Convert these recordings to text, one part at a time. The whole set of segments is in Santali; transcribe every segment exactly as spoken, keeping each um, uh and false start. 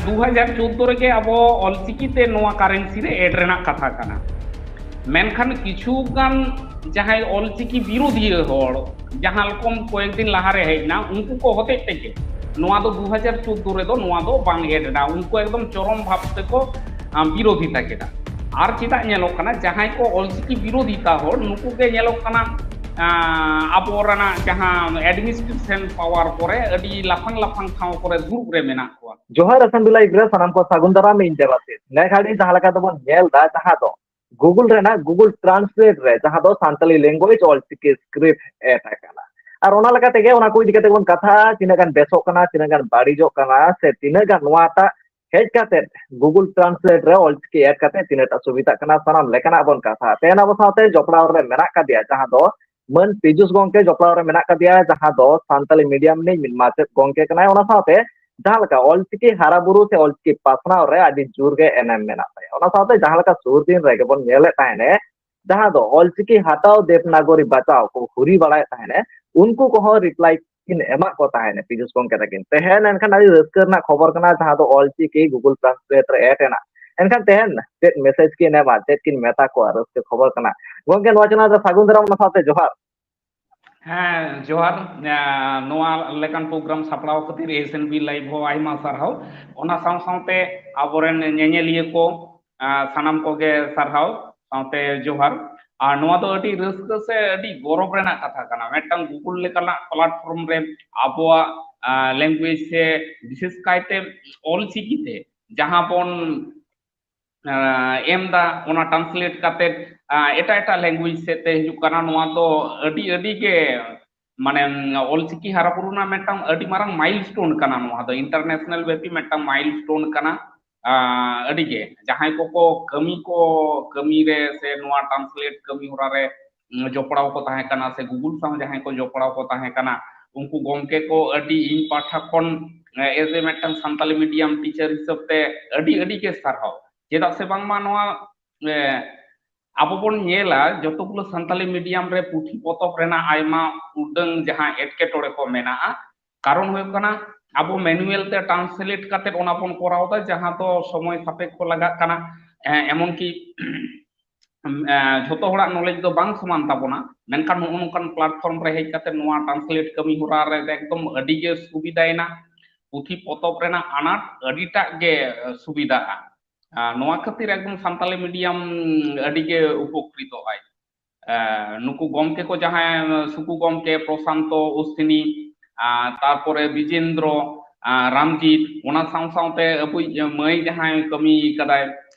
ᱫᱩ ᱦᱟᱡᱟᱨ ᱪᱳᱫᱽᱫᱳ ᱨᱮᱜᱮ ᱟᱵᱚ ᱚᱞᱪᱤᱠᱤ ᱛᱮ ᱱᱚᱣᱟ ᱠᱟᱨᱮᱱᱥᱤ ᱨᱮ ᱮᱰ ᱨᱮᱱᱟᱜ ᱠᱟᱛᱷᱟ ᱠᱟᱱᱟ᱾ ᱢᱮᱱᱠᱷᱟᱱ ᱠᱤᱪᱷᱩ ᱜᱟᱱ ᱡᱟᱦᱟᱸᱭ ᱚᱞᱪᱤᱠᱤ ᱵᱤᱨᱳᱫᱷᱤᱭᱟᱹ ᱦᱚᱲ, ᱡᱟᱦᱟᱸ ᱨᱚᱠᱚᱢ ᱠᱚᱭᱮᱠ ᱫᱤᱱ ᱞᱟᱦᱟᱨᱮ ᱦᱮᱡ ᱮᱱᱟ, ᱩᱱᱠᱩ ᱠᱚ ᱦᱚᱛᱮᱡ ᱛᱮᱜᱮ ᱱᱚᱣᱟ ᱫᱚ ᱫᱩ ᱦᱟᱡᱟᱨ ᱪᱳᱫᱽᱫᱳ ᱨᱮᱫᱚ ᱱᱚᱣᱟ ᱫᱚ ᱵᱟᱝ ᱮᱰ ᱮᱱᱟ᱾ ᱩᱱᱠᱩ ᱮᱠᱫᱚᱢ ᱪᱚᱨᱚᱢ ᱵᱷᱟᱵ ᱛᱮᱠᱚ, ᱟᱸ, ᱵᱤᱨᱳᱫᱷᱤᱛᱟ ᱠᱮᱫᱟ᱾ ᱟᱨ ᱪᱮᱫᱟᱜ ᱧᱮᱞᱚᱜ ᱠᱟᱱᱟ, ᱡᱟᱦᱟᱸᱭ ᱠᱚ ᱚᱞᱪᱤᱠᱤ ᱵᱤᱨᱳᱫᱷᱤᱛᱟ ᱦᱚᱲ, ᱱᱩᱠᱩ ᱜᱮ ᱧᱮᱞᱚᱜ ᱠᱟᱱᱟ, ᱟᱸ, ᱟᱵᱚ ᱨᱮᱱᱟᱜ ᱡᱟᱦᱟᱸ administration power ᱠᱚᱨᱮ ᱟᱹᱰᱤ ᱞᱟᱯᱷᱟᱝ ᱞᱟᱯᱷᱟᱝ ᱴᱷᱟᱶ ᱠᱚᱨᱮ ᱫᱩᱲᱩᱵ ᱨᱮ ᱢᱮᱱᱟᱜ ᱠᱚᱣᱟ᱾ ᱡᱚᱦᱟᱨ ᱮᱥᱮᱢᱵᱞᱤ ᱞᱟᱭᱤᱵᱷ ᱨᱮ ᱥᱟᱱᱟᱢ ᱠᱚ ᱥᱟᱹᱜᱩᱱ ᱫᱟᱨᱟᱢ, ᱤᱧ ᱫᱮᱵᱟᱥᱤᱥ᱾ ᱱᱮ ᱜᱷᱟᱹᱲᱤ ᱡᱟᱦᱟᱸ ᱞᱮᱠᱟ ᱛᱮᱵᱚᱱ ᱧᱮᱞ ᱫᱟ, ᱡᱟᱦᱟᱸ ᱫᱚ Google ᱨᱮᱱᱟᱜ Google Translate ᱨᱮ ᱡᱟᱦᱟᱸ ᱫᱚ Santali language Ol Chiki script add ᱟᱠᱟᱱᱟ᱾ ᱟᱨ ᱚᱱᱟ ᱞᱮᱠᱟ ᱛᱮᱜᱮ ᱚᱱᱟ ᱠᱚ ᱤᱫᱤ ᱠᱟᱛᱮ ᱵᱚᱱ ᱠᱟᱛᱷᱟᱜᱼᱟ, ᱛᱤᱱᱟᱹᱜ ᱜᱟᱱ ᱵᱮᱥᱚᱜ ᱠᱟᱱᱟ, ᱛᱤᱱᱟᱹᱜ ᱜᱟᱱ ᱵᱟᱹᱲᱤᱡᱚᱜ ᱠᱟᱱᱟ, ᱥᱮ ᱛᱤᱱᱟᱹᱜ ᱜᱟᱱ ᱱᱚᱣᱟᱴᱟᱜ ᱦᱮᱡ ᱠᱟᱛᱮ Google Translate ᱨᱮ ᱚᱞᱪᱤᱠᱤ ᱮᱰ ᱠᱟᱛᱮ ᱛᱤᱱᱟᱹᱜ ᱴᱟ ᱥᱩᱵᱤᱫᱷᱟᱜ ᱠᱟᱱᱟ, ᱥᱟᱱᱟᱢ ᱞᱮᱠᱟᱱᱟᱜ ᱵᱚᱱ ᱠᱟᱛᱷᱟᱜᱼᱟ᱾ ᱛᱮᱦᱮᱧ ᱟᱵᱚ ᱥᱟᱶᱛᱮ ᱡᱚᱯᱲᱟᱣ ᱨᱮ ᱢᱮᱱᱟᱜ ᱠᱟᱫᱮᱭᱟ, ᱡᱟᱦᱟᱸ ᱫᱚ ᱢᱟᱹᱱ ᱯᱤᱡᱩᱥ ᱜᱚᱝᱠᱮ ᱡᱚᱯᱲᱟᱣ ᱨᱮ ᱢᱮᱱᱟᱜ ᱠᱟᱫᱮᱭᱟ, ᱡᱟᱦᱟᱸ ᱫᱚ ᱥᱟᱱᱛᱟᱞᱤ medium ᱨᱤᱱᱤᱡ ᱢᱤᱫ ᱢᱟᱪᱮᱫ ᱜᱚᱝᱠᱮ ᱠᱟᱱᱟᱭ᱾ ᱚᱱᱟ ᱥᱟᱶᱛᱮ ᱡᱟᱦᱟᱸ ᱞᱮᱠᱟ ᱚᱞᱪᱤᱠᱤ ᱦᱟᱨᱟ ᱵᱩᱨᱩ ᱥᱮ ᱚᱞᱪᱤᱠᱤ ᱯᱟᱥᱱᱟᱣ ᱨᱮ ᱟᱹᱰᱤ ᱡᱳᱨ ᱜᱮ ᱮᱱᱮᱢ ᱢᱮᱱᱟᱜ ᱛᱟᱭᱟ᱾ ᱚᱱᱟ ᱥᱟᱶᱛᱮ ᱡᱟᱦᱟᱸ ᱞᱮᱠᱟ ᱥᱩᱨ ᱫᱤᱱ ᱨᱮᱜᱮ ᱵᱚᱱ ᱧᱮᱞᱮᱫ ᱛᱟᱦᱮᱸᱱᱮ, ᱡᱟᱦᱟᱸ ᱫᱚ ᱚᱞᱪᱤᱠᱤ ᱦᱟᱛᱟᱣ ᱫᱮᱵᱽᱱᱟᱜᱚᱨᱤ ᱵᱟᱪᱟᱣ ᱠᱚ ᱦᱩᱨᱤ ᱵᱟᱲᱟᱭᱮᱫ ᱛᱟᱦᱮᱸᱱᱮ, ᱩᱱᱠᱩ ᱠᱚᱦᱚᱸ ᱨᱤᱯᱞᱟᱭ ᱠᱤᱱ ᱮᱢᱟᱜ ᱠᱚ ᱛᱟᱦᱮᱸᱱᱟ ᱯᱤᱡᱩᱥ ᱜᱚᱝᱠᱮ ᱛᱟᱹᱠᱤᱱ᱾ ᱛᱮᱦᱮᱧ ᱮᱱᱠᱷᱟᱱ ᱟᱹᱰᱤ ᱨᱟᱹᱥᱠᱟᱹ ᱨᱮᱱᱟᱜ ᱠᱷᱚᱵᱚᱨ ᱠᱟᱱᱟ, ᱡᱟᱦᱟᱸ ᱫᱚ ᱚᱞᱪᱤᱠᱤ Google Translate ᱨᱮ ᱮᱰ ᱮᱱᱟ᱾ ᱮᱱᱠᱷᱟᱱ ᱛᱮᱦᱮᱧ ᱪᱮᱫ message ᱠᱤᱱ ᱮᱢᱟ, ᱪᱮᱫ ᱠᱤᱱ ᱢᱮᱛᱟ ᱠᱚᱣᱟ, ᱨᱟᱹᱥᱠᱟᱹ ᱠᱷᱚᱵᱚᱨ ᱠᱟᱱᱟ᱾ ᱜᱚᱝᱠᱮ, ᱱᱚᱣᱟ ᱪᱮᱱᱮᱞ ᱨᱮ ᱥᱟᱹᱜᱩᱱ ᱫᱟᱨᱟᱢ, ᱚᱱᱟ ᱥᱟᱶᱛᱮ ᱡᱚᱦᱟᱨ᱾ ᱦᱮᱸ, ᱡᱚᱦᱟᱨ᱾ ᱮᱸ, ᱱᱚᱣᱟ ᱞᱮᱠᱟᱱ program ᱥᱟᱯᱲᱟᱣ ᱠᱷᱟᱹᱛᱤᱨ ᱮᱥ ᱮᱱ ᱵᱤ ᱞᱟᱭᱤᱵᱷ ᱦᱚᱸ ᱟᱭᱢᱟ ᱥᱟᱨᱦᱟᱣ᱾ ᱚᱱᱟ ᱥᱟᱶ ᱥᱟᱶᱛᱮ ᱟᱵᱚᱨᱮᱱ ᱧᱮᱧᱮᱞᱤᱭᱟᱹ ᱠᱚ, ᱮᱸ, ᱥᱟᱱᱟᱢ ᱠᱚᱜᱮ ᱥᱟᱨᱦᱟᱣ, ᱥᱟᱶᱛᱮ ᱡᱚᱦᱟᱨ᱾ ᱟᱨ ᱱᱚᱣᱟ ᱫᱚ ᱟᱹᱰᱤ ᱨᱟᱹᱥᱠᱟᱹ ᱥᱮ ᱟᱹᱰᱤ ᱜᱚᱨᱚᱵᱽ ᱨᱮᱱᱟᱜ ᱠᱟᱛᱷᱟ ᱠᱟᱱᱟ, ᱢᱤᱫᱴᱟᱝ Google ᱞᱮᱠᱟᱱᱟᱜ platform ᱨᱮ ᱟᱵᱚᱣᱟᱜ, ᱮᱸ, language ᱥᱮ ᱵᱤᱥᱮᱥ ᱠᱟᱭᱛᱮ ᱚᱞᱪᱤᱠᱤ ᱛᱮ ᱡᱟᱦᱟᱸ ᱵᱚᱱ ᱟᱸ, ᱮᱢ ᱫᱟ, ᱚᱱᱟ translate ᱠᱟᱛᱮ, ᱟᱸ, ᱮᱴᱟᱜ ᱮᱴᱟᱜ language ᱥᱮᱫ ᱛᱮ ᱦᱤᱡᱩᱜ ᱠᱟᱱᱟ᱾ ᱱᱚᱣᱟ ᱫᱚ ᱟᱹᱰᱤ, ᱟᱹᱰᱤ ᱜᱮ, ᱢᱟᱱᱮ, ᱚᱞᱪᱤᱠᱤ ᱦᱟᱨᱟ ᱵᱩᱨᱩ ᱨᱮᱱᱟᱜ ᱢᱤᱫᱴᱟᱝ ᱟᱹᱰᱤ ᱢᱟᱨᱟᱝ milestone ᱠᱟᱱᱟ᱾ ᱱᱚᱣᱟ ᱫᱚ international ᱵᱮᱯᱤ ᱢᱤᱫᱴᱟᱝ milestone ᱠᱟᱱᱟ᱾ ᱟᱸ, ᱟᱹᱰᱤ ᱜᱮ ᱡᱟᱦᱟᱸᱭ ᱠᱚᱠᱚ ᱠᱟᱹᱢᱤ ᱠᱚ, ᱠᱟᱹᱢᱤ ᱨᱮ ᱥᱮ ᱱᱚᱣᱟ translate ᱠᱟᱹᱢᱤ ᱦᱚᱨᱟ ᱨᱮ, ᱩᱸ, ᱡᱚᱯᱲᱟᱣ ᱠᱚ ᱛᱟᱦᱮᱸ ᱠᱟᱱᱟ ᱥᱮ Google ᱥᱟᱶ ᱡᱟᱦᱟᱸᱭ ᱠᱚ ᱡᱚᱯᱲᱟᱣ ᱠᱚ ᱛᱟᱦᱮᱸ ᱠᱟᱱᱟ, ᱩᱱᱠᱩ ᱜᱚᱢᱠᱮ ᱠᱚ ᱟᱹᱰᱤ ᱤᱧ ᱯᱟᱦᱴᱟ ᱠᱷᱚᱱ, ᱮᱸ, as a ᱢᱤᱫᱴᱟᱝ ᱥᱟᱱᱛᱟᱞᱤ medium teacher ᱦᱤᱥᱟᱹᱵ ᱛᱮ ᱟᱹᱰᱤ, ᱟᱹᱰᱤ ᱜᱮ ᱥᱟᱨᱦᱟᱣ᱾ ᱪᱮᱫᱟᱜ ᱥᱮ ᱵᱟᱝᱢᱟ ᱱᱚᱣᱟ, ᱮ, ᱟᱵᱚ ᱵᱚᱱ ᱧᱮᱞᱟ, ᱡᱚᱛᱚ ᱜᱩᱞᱳ ᱥᱟᱱᱛᱟᱞᱤ medium ᱨᱮ ᱯᱩᱛᱷᱤ ᱯᱚᱛᱚᱵ ᱨᱮᱱᱟᱜ ᱟᱭᱢᱟ ᱩᱰᱟᱹᱝ ᱡᱟᱦᱟᱸ ᱮᱴᱠᱮᱴᱚᱬᱮ ᱠᱚ ᱢᱮᱱᱟᱜᱼᱟ, ᱠᱟᱨᱚᱱ ᱦᱩᱭᱩᱜ ᱠᱟᱱᱟ, ᱟᱵᱚ ᱢᱮᱱᱩᱭᱟᱞ ᱛᱮ ᱴᱨᱟᱱᱥᱞᱮᱴ ᱠᱟᱛᱮ ᱚᱱᱟ ᱵᱚᱱ ᱠᱚᱨᱟᱣ ᱮᱫᱟ, ᱡᱟᱦᱟᱸ ᱫᱚ ᱥᱚᱢᱚᱭ ᱥᱟᱯᱮᱠᱠᱷᱚ ᱞᱟᱜᱟᱜ ᱠᱟᱱᱟ᱾ ᱮᱢᱚᱱᱠᱤ ᱡᱷᱚᱛᱚ ᱦᱚᱲᱟᱜ ᱱᱚᱞᱮᱡᱽ ᱫᱚ ᱵᱟᱝ ᱥᱚᱢᱟᱱ ᱛᱟᱵᱚᱱᱟ, ᱢᱮᱱᱠᱷᱟᱱ ᱱᱚᱜᱼᱚ ᱱᱚᱝᱠᱟᱱ ᱯᱞᱟᱴᱯᱷᱚᱨᱢ ᱨᱮ ᱦᱮᱡ ᱠᱟᱛᱮ ᱱᱚᱣᱟ ᱴᱨᱟᱱᱥᱞᱮᱴ ᱠᱟᱹᱢᱤ ᱦᱚᱨᱟ ᱨᱮ ᱮᱠᱫᱚᱢ ᱟᱹᱰᱤ ᱜᱮ ᱥᱩᱵᱤᱫᱷᱟᱭᱮᱱᱟ᱾ ᱯᱩᱛᱷᱤ ᱯᱚᱛᱚᱵ ᱨᱮᱱᱟᱜ ᱟᱱᱟᱴ ᱟᱹᱰᱤᱴᱟᱜ ᱜᱮ ᱥᱩᱵᱤᱫᱷᱟᱜᱼᱟ᱾ ᱱᱚᱣᱟ ᱠᱷᱟᱹᱛᱤᱨ ᱮᱠᱫᱚᱢ ᱥᱟᱱᱛᱟᱞᱤ ᱢᱤᱰᱤᱭᱟᱢ ᱟᱹᱰᱤ ᱜᱮ ᱩᱯᱚᱠᱨᱤᱛᱚᱜ ᱟᱭ᱾ ᱱᱩᱠᱩ ᱜᱚᱢᱠᱮ ᱠᱚ ᱡᱟᱦᱟᱸᱭ ᱥᱩᱠᱩ ᱜᱚᱢᱠᱮ, ᱯᱨᱚᱥᱟᱱᱛᱚ, ᱚᱥᱛᱤᱱᱤ, ᱛᱟᱨᱯᱚᱨᱮ ᱵᱤᱡᱮᱱᱫᱨᱚ, ᱨᱟᱢᱡᱤᱛ, ᱚᱱᱟ ᱥᱟᱶ ᱥᱟᱶᱛᱮ ᱟᱵᱚᱭᱤᱡ ᱢᱟᱹᱭ ᱡᱟᱦᱟᱸᱭ ᱠᱟᱹᱢᱤ ᱠᱟᱫᱟᱭ,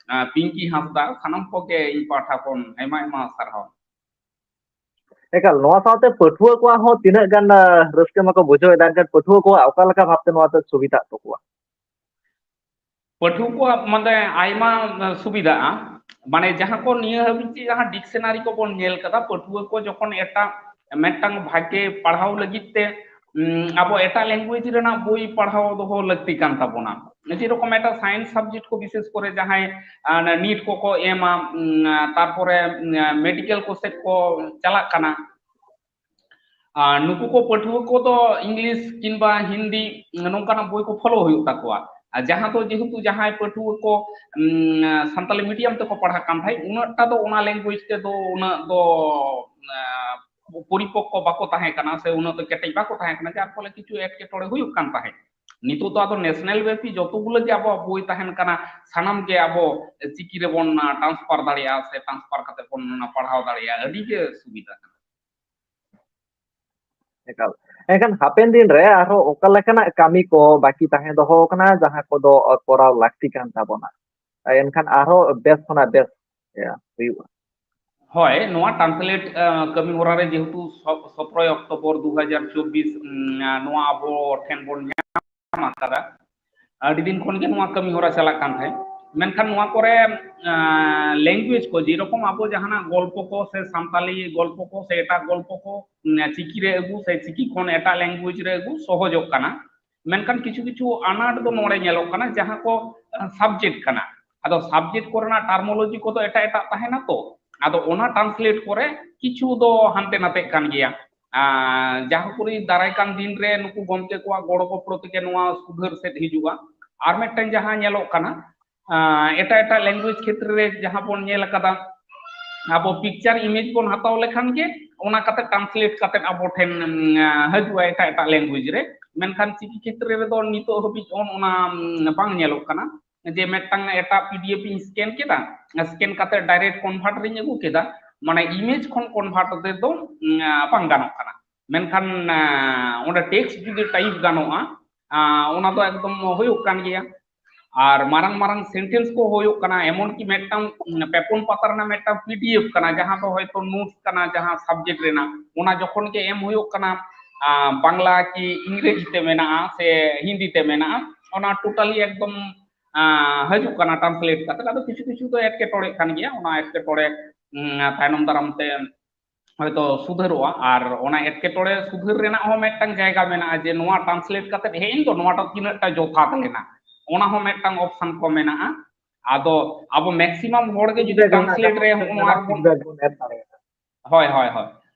ᱯᱤᱝᱠᱤ ᱦᱟᱸᱥᱫᱟ, ᱥᱟᱱᱟᱢ ᱠᱚᱜᱮ ᱤᱧ ᱯᱟᱦᱴᱟ ᱠᱷᱚᱱ ᱟᱭᱢᱟ ᱟᱭᱢᱟ ᱥᱟᱨᱦᱟᱣ᱾ ᱮᱠᱟᱞ, ᱱᱚᱣᱟ ᱥᱟᱶᱛᱮ ᱯᱟᱹᱴᱷᱩᱣᱟᱹ ᱠᱚᱣᱟᱜ ᱦᱚᱸ ᱛᱤᱱᱟᱹᱜ ᱜᱟᱱ, ᱟᱸ, ᱨᱟᱹᱥᱠᱟᱹ ᱢᱟᱠᱚ ᱵᱩᱡᱷᱟᱹᱣ ᱮᱫᱟ, ᱮᱱᱠᱷᱟᱱ ᱯᱟᱹᱴᱷᱩᱣᱟᱹ ᱠᱚᱣᱟᱜ ᱚᱠᱟ ᱞᱮᱠᱟ ᱵᱷᱟᱵᱛᱮ ᱱᱚᱣᱟ ᱫᱚ ᱥᱩᱵᱤᱫᱷᱟᱜ ᱛᱟᱠᱚᱣᱟ? ᱯᱟᱹᱴᱷᱩᱣᱟᱹ ᱠᱚᱣᱟᱜ ᱢᱟᱱᱮ ᱟᱭᱢᱟ, ᱟᱸ, ᱥᱩᱵᱤᱫᱷᱟᱜᱼᱟ᱾ ᱢᱟᱱᱮ ᱡᱟᱦᱟᱸ ᱠᱚ ᱱᱤᱭᱟᱹ ᱦᱟᱹᱵᱤᱡ ᱡᱟᱦᱟᱸ ᱰᱤᱠᱥᱚᱱᱟᱨᱤ ᱠᱚᱵᱚᱱ ᱧᱮᱞ ᱠᱟᱫᱟ, ᱯᱟᱹᱴᱷᱩᱣᱟᱹ ᱠᱚ ᱡᱚᱠᱷᱚᱱ ᱮᱴᱟᱜ ᱢᱤᱫᱴᱟᱝ ᱵᱷᱟᱜᱮ ᱯᱟᱲᱦᱟᱣ ᱞᱟᱹᱜᱤᱫ ᱛᱮ, ᱩᱸ, ᱟᱵᱚ ᱮᱴᱟᱜ ᱞᱮᱝᱜᱩᱭᱮᱡᱽ ᱨᱮᱱᱟᱜ ᱵᱳᱭ ᱯᱟᱲᱦᱟᱣ ᱫᱚᱦᱚ ᱞᱟᱹᱠᱛᱤ ᱠᱟᱱ ᱛᱟᱵᱚᱱᱟ᱾ ᱡᱮᱨᱚᱠᱚᱢ ᱮᱴᱟᱜ ᱥᱟᱭᱮᱱᱥ ᱥᱟᱵᱡᱮᱠᱴ ᱠᱚ, ᱵᱤᱥᱮᱥ ᱠᱚᱨᱮ ᱡᱟᱦᱟᱸᱭ, ᱟᱸ, ᱱᱤᱴ ᱠᱚᱠᱚ ᱮᱢᱟ, ᱩᱸ, ᱛᱟᱨᱯᱚᱨᱮ, ᱩᱸ, ᱢᱮᱰᱤᱠᱮᱞ ᱠᱚ ᱥᱮᱫ ᱠᱚ ᱪᱟᱞᱟᱜ ᱠᱟᱱᱟ, ᱟᱨ ᱱᱩᱠᱩ ᱠᱚ ᱯᱟᱹᱴᱷᱩᱣᱟᱹ ᱠᱚᱫᱚ ᱤᱝᱞᱤᱥ ᱠᱤᱝᱵᱟ ᱦᱤᱱᱫᱤ ᱱᱚᱝᱠᱟᱱᱟᱜ ᱵᱳᱭ ᱠᱚ ᱯᱷᱚᱞᱳ ᱦᱩᱭᱩᱜ ᱛᱟᱠᱚᱣᱟ᱾ ᱟᱨ ᱡᱟᱦᱟᱸ ᱫᱚ ᱡᱮᱦᱮᱛᱩ ᱡᱟᱦᱟᱸᱭ ᱯᱟᱹᱴᱷᱩᱣᱟᱹ ᱠᱚ, ᱩᱸ, ᱥᱟᱱᱛᱟᱞᱤ ᱢᱤᱰᱤᱭᱟᱢ ᱛᱮᱠᱚ ᱯᱟᱲᱦᱟᱜ ᱠᱟᱱ ᱛᱟᱦᱮᱸᱫ, ᱩᱱᱟᱹᱜ ᱴᱟ ᱫᱚ ᱚᱱᱟ ᱞᱮᱝᱜᱩᱭᱮᱡᱽ ᱛᱮᱫᱚ ᱩᱱᱟᱹᱜ ᱫᱚ, ᱟᱸ, ᱯᱚᱨᱤᱯᱚᱠᱠᱚ ᱵᱟᱠᱚ ᱛᱟᱦᱮᱸ ᱠᱟᱱᱟ ᱥᱮ ᱩᱱᱟᱹᱜ ᱫᱚ ᱠᱮᱴᱮᱡ ᱵᱟᱠᱚ ᱛᱟᱦᱮᱸ ᱠᱟᱱᱟ, ᱡᱟᱨ ᱯᱷᱚᱞᱮ ᱠᱤᱪᱷᱩ ᱮᱴᱠᱮᱴᱚᱬᱮ ᱦᱩᱭᱩᱜ ᱠᱟᱱ ᱛᱟᱦᱮᱸᱫ᱾ ᱱᱤᱛᱚᱜ ᱫᱚ ᱟᱫᱚ ᱱᱮᱥᱱᱟᱞ ᱵᱮᱯᱤ ᱡᱚᱛᱚ ᱜᱩᱞᱟᱹ ᱜᱮ ᱟᱵᱚᱣᱟᱜ ᱵᱳᱭ ᱛᱟᱦᱮᱱ ᱠᱟᱱᱟ, ᱥᱟᱱᱟᱢ ᱜᱮ ᱟᱵᱚ ᱪᱤᱠᱤ ᱨᱮᱵᱚᱱ, ᱟᱸ, ᱴᱨᱟᱱᱥᱯᱷᱟᱨ ᱫᱟᱲᱮᱭᱟᱜᱼᱟ ᱥᱮ ᱴᱨᱟᱱᱥᱯᱷᱟᱨ ᱠᱟᱛᱮ ᱵᱚᱱ ᱚᱱᱟ ᱯᱟᱲᱦᱟᱣ ᱫᱟᱲᱮᱭᱟᱜᱼᱟ, ᱟᱹᱰᱤ ᱜᱮ ᱥᱩᱵᱤᱫᱷᱟ ᱠᱟᱱᱟ᱾ ᱮᱠᱟᱞ᱾ ᱮᱱᱠᱷᱟᱱ ᱦᱟᱯᱮᱱ ᱫᱤᱱ ᱨᱮ ᱟᱨᱦᱚᱸ ᱚᱠᱟ ᱞᱮᱠᱟᱱᱟᱜ ᱠᱟᱹᱢᱤ ᱠᱚ ᱵᱟᱹᱠᱤ ᱛᱟᱦᱮᱸ ᱫᱚᱦᱚ ᱟᱠᱟᱱᱟ, ᱡᱟᱦᱟᱸ ᱠᱚᱫᱚ ᱠᱚᱨᱟᱣ ᱞᱟᱹᱠᱛᱤ ᱠᱟᱱ ᱛᱟᱵᱚᱱᱟ? ᱮᱱᱠᱷᱟᱱ ᱟᱨᱦᱚᱸ ᱵᱮᱥ ᱠᱷᱚᱱᱟᱜ ᱵᱮᱥ, ᱮ, ᱦᱩᱭᱩᱜᱼᱟ᱾ ᱦᱳᱭ, ᱱᱚᱣᱟ ᱴᱨᱟᱱᱥᱞᱮᱴ, ᱮ, ᱠᱟᱹᱢᱤ ᱦᱚᱨᱟ ᱨᱮ ᱡᱮᱦᱮᱛᱩ ᱥᱚ-, ᱥᱚᱛᱨᱚᱭ ᱚᱠᱴᱳᱵᱚᱨ ᱫᱩ ᱦᱟᱡᱟᱨ ᱪᱚᱵᱵᱤᱥ, ᱩᱢ, ᱱᱚᱣᱟ ᱟᱵᱚ ᱴᱷᱮᱱ ᱵᱚᱱ ᱧᱟᱢ ᱟᱠᱟᱫᱟ, ᱟᱹᱰᱤ ᱫᱤᱱ ᱠᱷᱚᱱ ᱜᱮ ᱱᱚᱣᱟ ᱠᱟᱹᱢᱤ ᱦᱚᱨᱟ ᱪᱟᱞᱟᱜ ᱠᱟᱱ ᱛᱟᱦᱮᱸᱫ᱾ ᱢᱮᱱᱠᱷᱟᱱ ᱱᱚᱣᱟ ᱠᱚᱨᱮ, ᱟᱸ, ᱞᱮᱝᱜᱩᱭᱮᱡᱽ ᱠᱚ, ᱡᱮᱨᱚᱠᱚᱢ ᱟᱵᱚ ᱡᱟᱦᱟᱱᱟᱜ ᱜᱚᱞᱯᱚ ᱠᱚ ᱥᱮ ᱥᱟᱱᱛᱟᱞᱤ ᱜᱚᱞᱯᱚ ᱠᱚ ᱥᱮ ᱮᱴᱟᱜ ᱜᱚᱞᱯᱚ ᱠᱚ, ᱩᱸ, ᱪᱤᱠᱤ ᱨᱮ ᱟᱹᱜᱩ ᱥᱮ ᱪᱤᱠᱤ ᱠᱷᱚᱱ ᱮᱴᱟᱜ ᱞᱮᱝᱜᱩᱭᱮᱡᱽ ᱨᱮ ᱟᱹᱜᱩ ᱥᱚᱦᱚᱡᱚᱜ ᱠᱟᱱᱟ᱾ ᱢᱮᱱᱠᱷᱟᱱ ᱠᱤᱪᱷᱩ ᱠᱤᱪᱷᱩ ᱟᱱᱟᱴ ᱫᱚ ᱱᱚᱰᱮ ᱧᱮᱞᱚᱜ ᱠᱟᱱᱟ, ᱡᱟᱦᱟᱸ ᱠᱚ, ᱟᱸ, ᱥᱟᱵᱡᱮᱠᱴ ᱠᱟᱱᱟ᱾ ᱟᱫᱚ ᱥᱟᱵᱡᱮᱠᱴ ᱠᱚᱨᱮᱱᱟᱜ ᱴᱟᱨᱢᱳᱞᱚᱡᱤ ᱠᱚᱫᱚ ᱮᱴᱟᱜ ᱮᱴᱟᱜ ᱛᱟᱦᱮᱱᱟ ᱛᱚ, ᱟᱫᱚ ᱚᱱᱟ ᱴᱨᱟᱱᱥᱞᱮᱴ ᱠᱚᱨᱮ ᱠᱤᱪᱷᱩ ᱫᱚ ᱦᱟᱱᱛᱮ ᱱᱟᱛᱮᱜ ᱠᱟᱱ ᱜᱮᱭᱟ᱾ ᱟᱨ ᱡᱟᱦᱟᱸ ᱠᱚᱨᱮ ᱫᱟᱨᱟᱭ ᱠᱟᱱ ᱫᱤᱱ ᱨᱮ ᱱᱩᱠᱩ ᱜᱚᱢᱠᱮ ᱠᱚᱣᱟᱜ ᱜᱚᱲᱚ ᱜᱚᱯᱚᱲᱚ ᱛᱮᱜᱮ ᱱᱚᱣᱟ ᱥᱩᱫᱷᱟᱹᱨ ᱥᱮᱫ ᱦᱤᱡᱩᱜᱼᱟ᱾ ᱟᱨ ᱢᱤᱫᱴᱟᱝ ᱡᱟᱦᱟᱸ ᱧᱮᱞᱚᱜ ᱠᱟᱱᱟ, ᱟᱨ ᱮᱴᱟᱜ ᱮᱴᱟᱜ language ᱠᱷᱮᱛᱨᱮ ᱨᱮ ᱡᱟᱦᱟᱸ ᱵᱚᱱ ᱧᱮᱞ ᱟᱠᱟᱫᱟ, ᱟᱵᱚ picture image ᱵᱚᱱ ᱦᱟᱛᱟᱣ ᱞᱮᱠᱷᱟᱱ ᱜᱮ ᱚᱱᱟ ᱠᱟᱛᱮ translate ᱠᱟᱛᱮ ᱟᱵᱚ ᱴᱷᱮᱱ, ᱩᱢ, ᱦᱤᱡᱩᱜᱼᱟ ᱮᱴᱟᱜ ᱮᱴᱟᱜ language ᱨᱮ᱾ ᱢᱮᱱᱠᱷᱟᱱ ᱪᱤᱠᱤ ᱠᱷᱮᱛᱨᱮ ᱨᱮᱫᱚ ᱱᱤᱛᱚᱜ ᱦᱟᱹᱵᱤᱡ ᱚᱱ-, ᱚᱱᱟ, ᱩᱢ, ᱵᱟᱝ ᱧᱮᱞᱚᱜ ᱠᱟᱱᱟ᱾ ᱡᱮ ᱢᱤᱫᱴᱟᱝ ᱮᱴᱟᱜ PDF ᱤᱧ scan ᱠᱮᱫᱟ, scan ᱠᱟᱛᱮ direct convert ᱨᱤᱧ ᱟᱹᱜᱩ ᱠᱮᱫᱟ, ᱢᱟᱱᱮ image ᱠᱷᱚᱱ convert ᱛᱮᱫᱚ, ᱩᱢ, ᱵᱟᱝ ᱜᱟᱱᱚᱜ ᱠᱟᱱᱟ᱾ ᱢᱮᱱᱠᱷᱟᱱ, ᱟ, ᱚᱸᱰᱮ text ᱡᱩᱫᱤ type ᱜᱟᱱᱚᱜᱼᱟ, ᱟ, ᱚᱱᱟ ᱫᱚ ᱮᱠᱫᱚᱢ ᱦᱩᱭᱩᱜ ᱠᱟᱱ ᱜᱮᱭᱟ᱾ ᱟᱨ ᱢᱟᱨᱟᱝ ᱢᱟᱨᱟᱝ sentence ᱠᱚ ᱦᱩᱭᱩᱜ ᱠᱟᱱᱟ, ᱮᱢᱚᱱ ᱠᱤ ᱢᱤᱫᱴᱟᱝ, ᱩᱢ, ᱯᱮᱯᱩᱱ ᱯᱟᱛᱟ ᱨᱮᱱᱟᱜ ᱢᱤᱫᱴᱟᱝ PDF ᱠᱟᱱᱟ, ᱡᱟᱦᱟᱸ ᱫᱚ ᱦᱚᱭᱛᱚ notes ᱠᱟᱱᱟ, ᱡᱟᱦᱟᱸ subject ᱨᱮᱱᱟᱜ, ᱚᱱᱟ ᱡᱚᱠᱷᱚᱱ ᱜᱮ ᱮᱢ ᱦᱩᱭᱩᱜ ᱠᱟᱱᱟ, ᱟ, ᱵᱟᱝᱞᱟ ᱠᱤ ᱤᱝᱨᱮᱡᱤ ᱛᱮ ᱢᱮᱱᱟᱜᱼᱟ ᱥᱮ ᱦᱤᱱᱫᱤ ᱛᱮ ᱢᱮᱱᱟᱜᱼᱟ, ᱚᱱᱟ totally ᱮᱠᱫᱚᱢ, ᱟ, ᱦᱤᱡᱩᱜ ᱠᱟᱱᱟ translate ᱠᱟᱛᱮ᱾ ᱟᱫᱚ ᱠᱤᱪᱷᱩ ᱠᱤᱪᱷᱩ ᱫᱚ ᱮᱴᱠᱮᱴᱚᱬᱮᱜ ᱠᱟᱱ ᱜᱮᱭᱟ, ᱚᱱᱟ ᱮᱴᱠᱮᱴᱚᱬᱮ, ᱩᱢ, ᱛᱟᱭᱱᱚᱢ ᱫᱟᱨᱟᱢ ᱛᱮ ᱦᱚᱭᱛᱚ ᱥᱩᱫᱷᱟᱹᱨᱚᱜᱼᱟ᱾ ᱟᱨ ᱚᱱᱟ ᱮᱴᱠᱮᱴᱚᱬᱮ ᱥᱩᱫᱷᱟᱹᱨ ᱨᱮᱱᱟᱜ ᱦᱚᱸ ᱢᱤᱫᱴᱟᱝ ᱡᱟᱭᱜᱟ ᱢᱮᱱᱟᱜᱼᱟ ᱡᱮ ᱱᱚᱣᱟ translate ᱠᱟᱛᱮ ᱦᱮᱡ ᱮᱱ ᱫᱚ, ᱱᱚᱣᱟᱴᱟᱜ ᱛᱤᱱᱟᱹᱜ ᱴᱟ ᱡᱚᱛᱷᱟᱛ ᱞᱮᱱᱟ, ᱚᱱᱟ ᱦᱚᱸ ᱢᱤᱫᱴᱟᱝ option ᱠᱚ ᱢᱮᱱᱟᱜᱼᱟ᱾ ᱟᱫᱚ ᱟᱵᱚ maximum ᱦᱚᱲ ᱜᱮ ᱡᱩᱫᱤ feedback ᱨᱮᱱᱟᱜ translate ᱨᱮ ᱡᱟᱦᱟᱸ ᱦᱚᱸᱜᱼᱚ ᱱᱚᱣᱟ ᱠᱚ feedback ᱵᱚᱱ ᱮᱢ ᱫᱟᱲᱮᱭᱟᱜᱼᱟ᱾ ᱦᱳᱭ, ᱦᱳᱭ, ᱦᱳᱭ᱾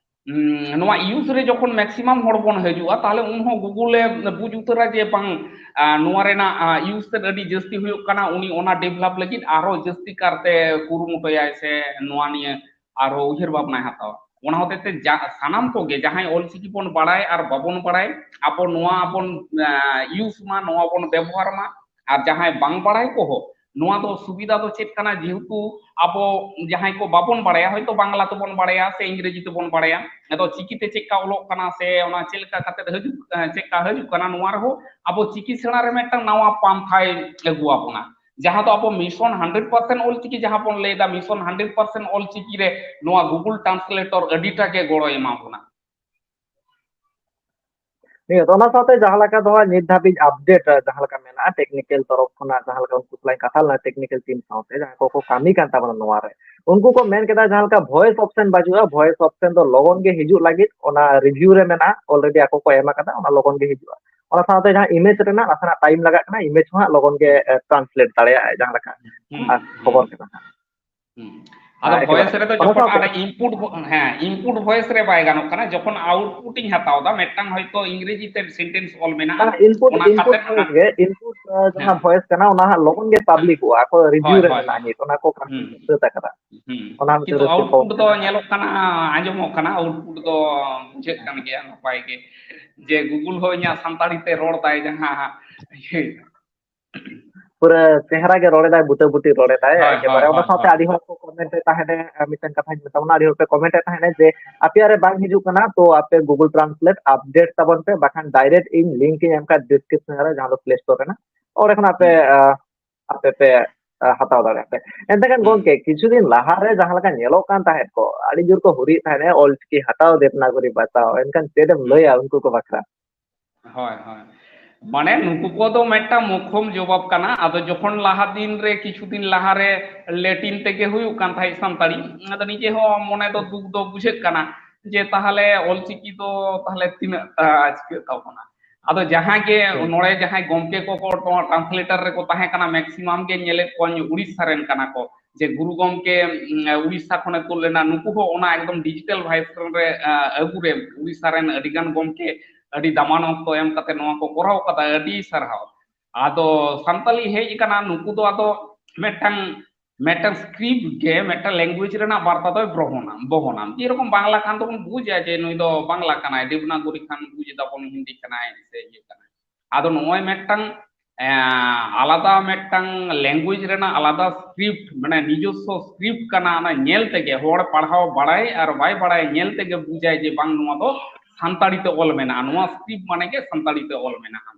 ᱩᱢ, ᱱᱚᱣᱟ use ᱨᱮ ᱡᱚᱠᱷᱚᱱ maximum ᱦᱚᱲ ᱵᱚᱱ ᱦᱤᱡᱩᱜᱼᱟ, ᱛᱟᱦᱞᱮ ᱩᱱ ᱦᱚᱸ Google ᱮ ᱵᱩᱡᱽ ᱩᱛᱟᱹᱨᱟ ᱡᱮ ᱵᱟᱝ, ᱟ, ᱱᱚᱣᱟ ᱨᱮᱱᱟᱜ, ᱟ, use ᱛᱮᱫ ᱟᱹᱰᱤ ᱡᱟᱹᱥᱛᱤ ᱦᱩᱭᱩᱜ ᱠᱟᱱᱟ, ᱩᱱᱤ ᱚᱱᱟ develop ᱞᱟᱹᱜᱤᱫ ᱟᱨᱦᱚᱸ ᱡᱟᱹᱥᱛᱤ ᱠᱟᱨᱛᱮ ᱠᱩᱨᱩᱢᱩᱴᱩᱭᱟᱭ ᱥᱮ ᱱᱚᱣᱟ ᱱᱤᱭᱟᱹ ᱟᱨᱦᱚᱸ ᱩᱭᱦᱟᱹᱨ ᱵᱷᱟᱵᱽᱱᱟᱭ ᱦᱟᱛᱟᱣᱟ᱾ ᱚᱱᱟ ᱦᱚᱛᱮᱡ ᱛᱮ ᱡᱟ-, ᱥᱟᱱᱟᱢ ᱠᱚᱜᱮ ᱡᱟᱦᱟᱸᱭ ᱚᱞᱪᱤᱠᱤ ᱵᱚᱱ ᱵᱟᱲᱟᱭ ᱟᱨ ᱵᱟᱵᱚᱱ ᱵᱟᱲᱟᱭ, ᱟᱵᱚ ᱱᱚᱣᱟ ᱵᱚᱱ, ᱟ, use ᱢᱟ, ᱱᱚᱣᱟ ᱵᱚᱱ ᱵᱮᱵᱚᱦᱟᱨ ᱢᱟ, ᱟᱨ ᱡᱟᱦᱟᱸᱭ ᱵᱟᱝ ᱵᱟᱲᱟᱭ ᱠᱚᱦᱚᱸ ᱱᱚᱣᱟ ᱫᱚ ᱥᱩᱵᱤᱫᱷᱟ ᱫᱚ ᱪᱮᱫ ᱠᱟᱱᱟ, ᱡᱮᱦᱮᱛᱩ ᱟᱵᱚ ᱡᱟᱦᱟᱸᱭ ᱠᱚ ᱵᱟᱵᱚᱱ ᱵᱟᱲᱟᱭᱟ, ᱦᱚᱭᱛᱚ ᱵᱟᱝᱞᱟ ᱛᱮᱵᱚᱱ ᱵᱟᱲᱟᱭᱟ ᱥᱮ ᱤᱝᱨᱮᱡᱤ ᱛᱮᱵᱚᱱ ᱵᱟᱲᱟᱭᱟ, ᱟᱫᱚ ᱪᱤᱠᱤᱛᱮ ᱪᱮᱫᱠᱟ ᱚᱞᱚᱜ ᱠᱟᱱᱟ ᱥᱮ ᱚᱱᱟ ᱪᱮᱫ ᱞᱮᱠᱟ ᱠᱟᱛᱮ ᱦᱤᱡᱩᱜ, ᱪᱮᱫᱠᱟ ᱦᱤᱡᱩᱜ ᱠᱟᱱᱟ, ᱱᱚᱣᱟ ᱨᱮᱦᱚᱸ ᱟᱵᱚ ᱪᱤᱠᱤ ᱥᱮᱬᱟ ᱨᱮ ᱢᱤᱫᱴᱟᱝ ᱱᱟᱣᱟ ᱯᱟᱱᱛᱷᱟᱭ ᱟᱹᱜᱩ ᱟᱵᱚᱱᱟ᱾ ᱡᱟᱦᱟᱸ ᱫᱚ ᱟᱵᱚ mission hundred percent ᱚᱞᱪᱤᱠᱤ ᱡᱟᱦᱟᱸ ᱵᱚᱱ ᱞᱟᱹᱭᱫᱟ, mission hundred percent ᱚᱞᱪᱤᱠᱤ ᱨᱮ ᱱᱚᱣᱟ Google Translator ᱟᱹᱰᱤᱴᱟ ᱜᱮ ᱜᱚᱲᱚᱭ ᱮᱢᱟ ᱵᱚᱱᱟ᱾ ᱱᱤᱭᱟᱹ ᱚᱱᱟ ᱥᱟᱶᱛᱮ ᱡᱟᱦᱟᱸ ᱞᱮᱠᱟ ᱫᱚ ᱦᱟᱸᱜ ᱱᱤᱛ ᱫᱷᱟᱹᱵᱤᱡ update, ᱡᱟᱦᱟᱸ ᱞᱮᱠᱟ ᱢᱮᱱᱟᱜᱼᱟ, technical ᱛᱚᱨᱚᱯ ᱠᱷᱚᱱᱟᱜ ᱡᱟᱦᱟᱸ ᱞᱮᱠᱟ ᱩᱱᱠᱩ ᱥᱟᱞᱟᱜ ᱤᱧ ᱠᱟᱛᱷᱟ ᱞᱮᱱᱟ, technical team ᱥᱟᱶᱛᱮ ᱡᱟᱦᱟᱸᱭ ᱠᱚᱠᱚ ᱠᱟᱹᱢᱤ ᱠᱟᱱ ᱛᱟᱵᱚᱱᱟ ᱱᱚᱣᱟ ᱨᱮ, ᱩᱱᱠᱩ ᱠᱚ ᱢᱮᱱ ᱠᱮᱫᱟ ᱡᱟᱦᱟᱸ ᱞᱮᱠᱟ voice option ᱵᱟᱹᱪᱩᱜᱼᱟ, voice option ᱫᱚ ᱞᱚᱜᱚᱱ ᱜᱮ ᱦᱤᱡᱩᱜ ᱞᱟᱹᱜᱤᱫ ᱚᱱᱟ review ᱨᱮ ᱢᱮᱱᱟᱜᱼᱟ, already ᱟᱠᱚ ᱠᱚ ᱮᱢ ᱟᱠᱟᱫᱟ, ᱚᱱᱟ ᱞᱚᱜᱚᱱ ᱜᱮ ᱦᱤᱡᱩᱜᱼᱟ᱾ ᱚᱱᱟ ᱥᱟᱶᱛᱮ ᱡᱟᱦᱟᱸ image ᱨᱮᱱᱟᱜ ᱱᱟᱥᱮᱱᱟᱜ time ᱞᱟᱜᱟᱜ ᱠᱟᱱᱟ, image ᱦᱚᱸ ᱦᱟᱸᱜ ᱞᱚᱜᱚᱱ ᱜᱮ, ᱮ, translate ᱫᱟᱲᱮᱭᱟᱜᱼᱟᱭ, ᱡᱟᱦᱟᱸ ᱞᱮᱠᱟ ᱦᱩᱸ, ᱟᱨ ᱦᱩᱸ᱾ ᱠᱷᱚᱵᱚᱨ ᱠᱟᱱᱟ ᱦᱟᱸᱜ᱾ ᱦᱩᱸ᱾ ᱟᱫᱚ ᱦᱮᱸ, ᱮᱠᱮᱵᱟᱨᱮ᱾ ᱵᱷᱚᱭᱮᱥ ᱨᱮᱫᱚ ᱚᱱᱟ ᱡᱚᱠᱷᱚᱱ ᱥᱟᱶᱛᱮ ᱟᱨ ᱤᱱᱯᱩᱴ ᱵᱷᱚ-, ᱦᱮᱸ, ᱤᱱᱯᱩᱴ ᱵᱷᱚᱭᱮᱥ ᱨᱮ ᱵᱟᱭ ᱜᱟᱱᱚᱜ ᱠᱟᱱᱟ, ᱡᱚᱠᱷᱚᱱ ᱟᱣᱩᱴᱯᱩᱴ ᱤᱧ ᱦᱟᱛᱟᱣ ᱮᱫᱟ, ᱢᱤᱫᱴᱟᱝ ᱦᱚᱭᱛᱳ ᱤᱝᱨᱮᱡᱤ ᱛᱮ ᱥᱮᱱᱴᱮᱱᱥ ᱚᱞ ᱢᱮᱱᱟᱜᱼᱟ, ᱦᱮᱸ, ᱤᱱᱯᱩᱴ, ᱚᱱᱟ ᱤᱱᱯᱩᱴ ᱠᱟᱛᱮ ᱚᱱᱟ ᱵᱷᱚᱭᱮᱥ ᱜᱮ, ᱤᱱᱯᱩᱴ, ᱟᱸ, ᱡᱟᱦᱟᱸ ᱦᱮᱸ᱾ ᱵᱷᱚᱭᱮᱥ ᱠᱟᱱᱟ, ᱚᱱᱟ ᱦᱟᱸᱜ ᱞᱚᱜᱚᱱ ᱜᱮ ᱯᱟᱵᱽᱞᱤᱠᱚᱜᱼᱟ, ᱟᱠᱚ ᱨᱤᱵᱷᱤᱭᱩ ᱦᱳᱭ, ᱨᱮ ᱦᱳᱭ, ᱢᱮᱱᱟᱜᱼᱟ ᱦᱳᱭ᱾ ᱱᱤᱛ, ᱚᱱᱟ ᱠᱚ ᱦᱩᱸ, ᱠᱟᱹᱢᱤ ᱦᱩᱸ᱾ ᱥᱟᱹᱛ ᱟᱠᱟᱫᱟ᱾ ᱦᱩᱸ᱾ ᱚᱱᱟ ᱢᱤᱫᱴᱮᱱ ᱠᱤᱱᱛᱩ ᱨᱟᱹᱥᱠᱟᱹ ᱠᱷᱚᱵᱚᱨ᱾ ᱟᱣᱩᱴᱯᱩᱴ ᱫᱚ ᱧᱮᱞᱚᱜ ᱠᱟᱱᱟ, ᱟᱸᱡᱚᱢᱚᱜ ᱠᱟᱱᱟ, ᱟᱣᱩᱴᱯᱩᱴ ᱫᱚ ᱵᱩᱡᱷᱟᱹᱜ ᱠᱟᱱ ᱜᱮᱭᱟ ᱱᱟᱯᱟᱭ ᱜᱮ, ᱡᱮ Google ᱦᱚᱸ ᱤᱧᱟᱹᱜ ᱥᱟᱱᱛᱟᱲᱤ ᱛᱮ ᱨᱚᱲ ᱫᱟᱭ ᱡᱟᱦᱟᱸ, ᱤᱭᱟᱹ᱾ ᱯᱩᱨᱟᱹ ᱪᱮᱦᱨᱟ ᱜᱮ ᱨᱚᱲ ᱮᱫᱟᱭ, ᱵᱩᱴᱟᱹ ᱵᱩᱴᱤ ᱨᱚᱲ ᱮᱫᱟᱭ ᱦᱳᱭ, ᱮᱠᱮᱵᱟᱨᱮ᱾ ᱦᱳᱭ, ᱚᱱᱟ ᱦᱳᱭ, ᱥᱟᱶᱛᱮ ᱦᱳᱭ᱾ ᱟᱹᱰᱤ ᱦᱚᱲ ᱠᱚ ᱠᱚᱢᱮᱱᱴ ᱮᱫ ᱛᱟᱦᱮᱸᱫ, ᱟᱨ ᱢᱤᱫᱴᱮᱱ ᱠᱟᱛᱷᱟᱧ ᱢᱮᱛᱟᱢ ᱠᱟᱱᱟ, ᱟᱹᱰᱤ ᱦᱚᱲ ᱯᱮ ᱠᱚᱢᱮᱱᱴ ᱮᱫ ᱛᱟᱦᱮᱸᱫ ᱡᱮ ᱟᱯᱮᱭᱟᱜ ᱨᱮ ᱵᱟᱝ ᱦᱤᱡᱩᱜ ᱠᱟᱱᱟ, ᱛᱚ ᱟᱯᱮ Google Translate ᱟᱯᱰᱮᱴ ᱛᱟᱵᱚᱱ ᱯᱮ, ᱵᱟᱠᱷᱟᱱ ᱰᱟᱭᱨᱮᱠᱴ ᱤᱧ ᱞᱤᱝᱠ ᱤᱧ ᱮᱢ ᱠᱟᱜ ᱰᱤᱥᱠᱨᱤᱯᱥᱚᱱ ᱨᱮ, ᱡᱟᱦᱟᱸ ᱫᱚ ᱯᱞᱮ ᱥᱴᱳᱨ ᱨᱮᱱᱟᱜ, ᱚᱸᱰᱮ ᱠᱷᱚᱱᱟᱜ ᱯᱮ, ᱦᱩᱸ᱾ ᱟᱸ, ᱟᱯᱮ ᱯᱮ, ᱟᱸ, ᱦᱟᱛᱟᱣ ᱫᱟᱲᱮᱭᱟᱜᱼᱟ ᱯᱮ᱾ ᱮᱱᱛᱮ ᱠᱷᱟᱱ ᱦᱩᱸ᱾ ᱜᱚᱝᱠᱮ, ᱠᱤᱪᱷᱩ ᱫᱤᱱ ᱞᱟᱦᱟ ᱨᱮ ᱡᱟᱦᱟᱸ ᱞᱮᱠᱟ ᱧᱮᱞᱚᱜ ᱠᱟᱱ ᱛᱟᱦᱮᱸᱫ ᱠᱚ, ᱟᱹᱰᱤ ᱡᱳᱨ ᱠᱚ ᱦᱩᱨᱤᱭᱮᱫ ᱛᱟᱦᱮᱸᱫ, "ᱚᱞᱪᱤᱠᱤ ᱦᱟᱛᱟᱣ ᱫᱮᱵᱽᱱᱟᱜᱚᱨᱤ ᱵᱟᱪᱟᱣ", ᱮᱱᱠᱷᱟᱱ ᱪᱮᱫ ᱮᱢ ᱦᱩᱸ᱾ ᱞᱟᱹᱭᱟ ᱩᱱᱠᱩ ᱠᱚ ᱵᱟᱠᱷᱨᱟ? ᱦᱳᱭ, ᱦᱳᱭ᱾ ᱢᱟᱱᱮ ᱱᱩᱠᱩ ᱠᱚᱫᱚ ᱢᱤᱫᱴᱟᱝ ᱢᱳᱠᱷᱚᱢ ᱡᱚᱵᱟᱵ ᱠᱟᱱᱟ᱾ ᱟᱫᱚ ᱡᱚᱠᱷᱚᱱ ᱞᱟᱦᱟ ᱫᱤᱱ ᱨᱮ, ᱠᱤᱪᱷᱩ ᱫᱤᱱ ᱞᱟᱦᱟ ᱨᱮ ᱞᱮᱴᱤᱱ ᱛᱮᱜᱮ ᱦᱩᱭᱩᱜ ᱠᱟᱱ ᱛᱟᱦᱮᱸᱫ ᱥᱟᱱᱛᱟᱲᱤ, ᱟᱫᱚ ᱱᱤᱡᱮ ᱦᱚᱸ ᱢᱚᱱᱮ ᱫᱚ ᱦᱩᱸ᱾ ᱫᱩᱠ ᱫᱚ ᱵᱩᱡᱷᱟᱹᱜ ᱠᱟᱱᱟ ᱡᱮ ᱛᱟᱦᱚᱞᱮ ᱚᱞᱪᱤᱠᱤ ᱫᱚ ᱛᱟᱦᱚᱞᱮ ᱛᱤᱱᱟᱹᱜ ᱴᱟ ᱪᱤᱠᱟᱹᱜ ᱛᱟᱵᱚᱱᱟ᱾ ᱟᱫᱚ ᱡᱟᱦᱟᱸ ᱜᱮ ᱦᱩᱸ᱾ ᱱᱚᱰᱮ ᱡᱟᱦᱟᱸᱭ ᱜᱚᱢᱠᱮ ᱠᱚᱠᱚ ᱱᱚᱣᱟ ᱴᱨᱟᱱᱥᱞᱮᱴᱟᱨ ᱨᱮᱠᱚ ᱛᱟᱦᱮᱸ ᱠᱟᱱᱟ, ᱢᱮᱠᱥᱤᱢᱟᱢ ᱜᱮ ᱧᱮᱞᱮᱫ ᱠᱚᱣᱟᱧ ᱩᱲᱤᱥᱥᱟ ᱨᱮᱱ ᱠᱟᱱᱟ ᱠᱚ, ᱡᱮ ᱜᱩᱨᱩ ᱜᱚᱢᱠᱮ, ᱩᱢ, ᱩᱲᱤᱥᱥᱟ ᱠᱷᱚᱱᱮ ᱛᱩᱫ ᱞᱮᱱᱟ, ᱱᱩᱠᱩ ᱦᱚᱸ ᱚᱱᱟ ᱮᱠᱫᱚᱢ ᱰᱤᱡᱤᱴᱟᱞ ᱵᱷᱟᱨᱥᱚᱱ ᱨᱮ, ᱟ, ᱟᱹᱜᱩ ᱨᱮ ᱩᱲᱤᱥᱥᱟ ᱨᱮᱱ ᱟᱹᱰᱤ ᱜᱟᱱ ᱜᱚᱢᱠᱮ ᱟᱹᱰᱤ ᱫᱟᱢᱟᱱ ᱚᱠᱛᱚ ᱮᱢ ᱠᱟᱛᱮ ᱱᱚᱣᱟ ᱠᱚ ᱠᱚᱨᱟᱣ ᱠᱟᱫᱟ, ᱟᱹᱰᱤ ᱥᱟᱨᱦᱟᱣ᱾ ᱟᱫᱚ ᱥᱟᱱᱛᱟᱞᱤ ᱦᱮᱡ ᱟᱠᱟᱱᱟ, ᱱᱩᱠᱩ ᱫᱚ ᱟᱫᱚ ᱢᱤᱫᱴᱟᱝ, ᱢᱤᱫᱴᱟᱝ ᱥᱠᱨᱤᱯᱴ ᱜᱮ, ᱢᱤᱫᱴᱟᱝ ᱞᱮᱝᱜᱩᱭᱮᱡᱽ ᱨᱮᱱᱟᱜ ᱵᱟᱨᱛᱟ ᱫᱚᱭ ᱵᱨᱚᱦᱚᱱᱟ, ᱵᱚᱦᱚᱱᱟ᱾ ᱡᱮᱨᱚᱠᱚᱢ ᱵᱟᱝᱞᱟ ᱠᱷᱟᱱ ᱫᱚᱵᱚᱱ ᱵᱩᱡᱟ ᱡᱮ ᱱᱩᱭ ᱫᱚ ᱵᱟᱝᱞᱟ ᱠᱟᱱᱟᱭ, ᱫᱮᱵᱽᱱᱟᱜᱚᱨᱤ ᱠᱷᱟᱱ ᱵᱩᱡ ᱮᱫᱟᱵᱚᱱ ᱦᱤᱱᱫᱤ ᱠᱟᱱᱟᱭ ᱥᱮ ᱤᱭᱟᱹ ᱠᱟᱱᱟᱭ᱾ ᱟᱫᱚ ᱱᱚᱜᱼᱚᱭ ᱢᱤᱫᱴᱟᱝ, ᱮᱸ, ᱟᱞᱟᱫᱟ ᱢᱤᱫᱴᱟᱝ ᱞᱮᱝᱜᱩᱭᱮᱡᱽ ᱨᱮᱱᱟᱜ ᱟᱞᱟᱫᱟ ᱥᱠᱨᱤᱯᱴ, ᱢᱟᱱᱮ ᱱᱤᱡᱚᱥᱥᱚ ᱥᱠᱨᱤᱯᱴ ᱠᱟᱱᱟ, ᱚᱱᱟ ᱧᱮᱞ ᱛᱮᱜᱮ ᱦᱚᱲ ᱯᱟᱲᱦᱟᱣ ᱵᱟᱲᱟᱭ ᱟᱨ ᱵᱟᱭ ᱵᱟᱲᱟᱭ ᱧᱮᱞ ᱛᱮᱜᱮ ᱵᱩᱡᱟᱭ ᱡᱮ ᱵᱟᱝ ᱱᱚᱣᱟ ᱫᱚ ᱥᱟᱱᱛᱟᱲᱤ ᱛᱮ ᱚᱞ ᱢᱮᱱᱟᱜᱼᱟ, ᱱᱚᱣᱟ ᱥᱠᱨᱤᱯᱴ ᱢᱟᱱᱮ ᱜᱮ ᱥᱟᱱᱛᱟᱲᱤ ᱛᱮ ᱚᱞ ᱢᱮᱱᱟᱜᱼᱟ᱾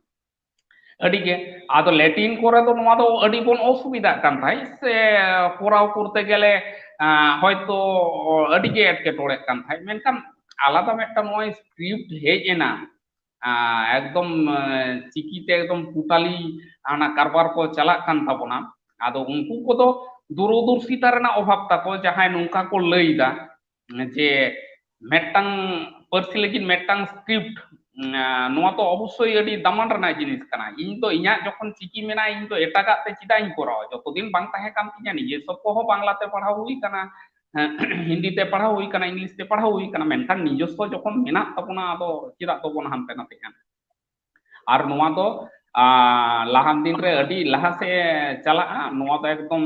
ᱟᱹᱰᱤ ᱜᱮ᱾ ᱟᱫᱚ ᱞᱮᱴᱤᱱ ᱠᱚᱨᱮ ᱫᱚ ᱱᱚᱣᱟ ᱫᱚ ᱟᱹᱰᱤ ᱵᱚᱱ ᱚᱥᱩᱵᱤᱫᱷᱟᱜ ᱠᱟᱱ ᱛᱟᱦᱮᱸᱫ, ᱥᱮ ᱠᱚᱨᱟᱣ ᱠᱚᱨᱛᱮ ᱜᱮᱞᱮ, ᱟᱸ, ᱦᱚᱭᱛᱳ ᱟᱹᱰᱤ ᱜᱮ ᱮᱴᱠᱮᱴᱚᱬᱮᱜ ᱠᱟᱱ ᱛᱟᱦᱮᱸᱫ᱾ ᱢᱮᱱᱠᱷᱟᱱ ᱟᱞᱟᱫᱟ ᱢᱤᱫᱴᱟᱝ ᱱᱚᱜᱼᱚᱭ ᱥᱠᱨᱤᱯᱴ ᱦᱮᱡ ᱮᱱᱟ, ᱟᱸ, ᱮᱠᱫᱚᱢ, ᱟᱸ, ᱪᱤᱠᱤᱛᱮ ᱮᱠᱫᱚᱢ ᱴᱳᱴᱟᱞᱤ ᱚᱱᱟ ᱠᱟᱨᱵᱟᱨ ᱠᱚ ᱪᱟᱞᱟᱜ ᱠᱟᱱ ᱛᱟᱵᱚᱱᱟ᱾ ᱟᱫᱚ ᱩᱱᱠᱩ ᱠᱚᱫᱚ ᱫᱩᱨᱚᱫᱚᱨᱥᱤᱛᱟ ᱨᱮᱱᱟᱜ ᱚᱵᱷᱟᱵᱽ ᱛᱟᱠᱚ, ᱡᱟᱦᱟᱸᱭ ᱱᱚᱝᱠᱟ ᱠᱚ ᱞᱟᱹᱭ ᱮᱫᱟ ᱡᱮ ᱢᱤᱫᱴᱟᱝ ᱯᱟᱹᱨᱥᱤ ᱞᱟᱹᱜᱤᱫ ᱢᱤᱫᱴᱟᱝ ᱥᱠᱨᱤᱯᱴ ᱱᱚᱣᱟ ᱛᱚ ᱚᱵᱚᱥᱥᱳᱭ ᱟᱹᱰᱤ ᱫᱟᱢᱟᱱ ᱨᱮᱱᱟᱜ ᱡᱤᱱᱤᱥ ᱠᱟᱱᱟ᱾ ᱤᱧ ᱫᱚ ᱤᱧᱟᱹᱜ ᱡᱚᱠᱷᱚᱱ ᱪᱤᱠᱤ ᱢᱮᱱᱟᱜᱼᱟ, ᱤᱧ ᱫᱚ ᱮᱴᱟᱜᱟᱜ ᱛᱮ ᱪᱮᱫᱟᱜ ᱤᱧ ᱠᱚᱨᱟᱣᱟ? ᱡᱚᱛᱚ ᱫᱤᱱ ᱵᱟᱝ ᱛᱟᱦᱮᱸ ᱠᱟᱱ ᱛᱤᱧᱟ, ᱱᱤᱡᱮᱥᱥᱚ ᱠᱚᱦᱚᱸ ᱵᱟᱝᱞᱟ ᱛᱮ ᱯᱟᱲᱦᱟᱣ ᱦᱩᱭ ᱠᱟᱱᱟ, ᱦᱮᱸ, ᱦᱤᱱᱫᱤ ᱛᱮ ᱯᱟᱲᱦᱟᱣ ᱦᱩᱭ ᱠᱟᱱᱟ, ᱤᱝᱞᱤᱥ ᱛᱮ ᱯᱟᱲᱦᱟᱣ ᱦᱩᱭ ᱠᱟᱱᱟ, ᱢᱮᱱᱠᱷᱟᱱ ᱱᱤᱡᱚᱥᱥᱚ ᱡᱚᱠᱷᱚᱱ ᱢᱮᱱᱟᱜ ᱛᱟᱵᱚᱱᱟ, ᱟᱫᱚ ᱪᱮᱫᱟᱜ ᱫᱚᱵᱚᱱ ᱦᱟᱱᱛᱮ ᱱᱟᱛᱮᱜᱼᱟ? ᱟᱨ ᱱᱚᱣᱟ ᱫᱚ, ᱟ, ᱞᱟᱦᱟᱱ ᱫᱤᱱ ᱨᱮ ᱟᱹᱰᱤ ᱞᱟᱦᱟ ᱥᱮᱫ ᱮ ᱪᱟᱞᱟᱜᱼᱟ᱾ ᱱᱚᱣᱟ ᱫᱚ ᱮᱠᱫᱚᱢ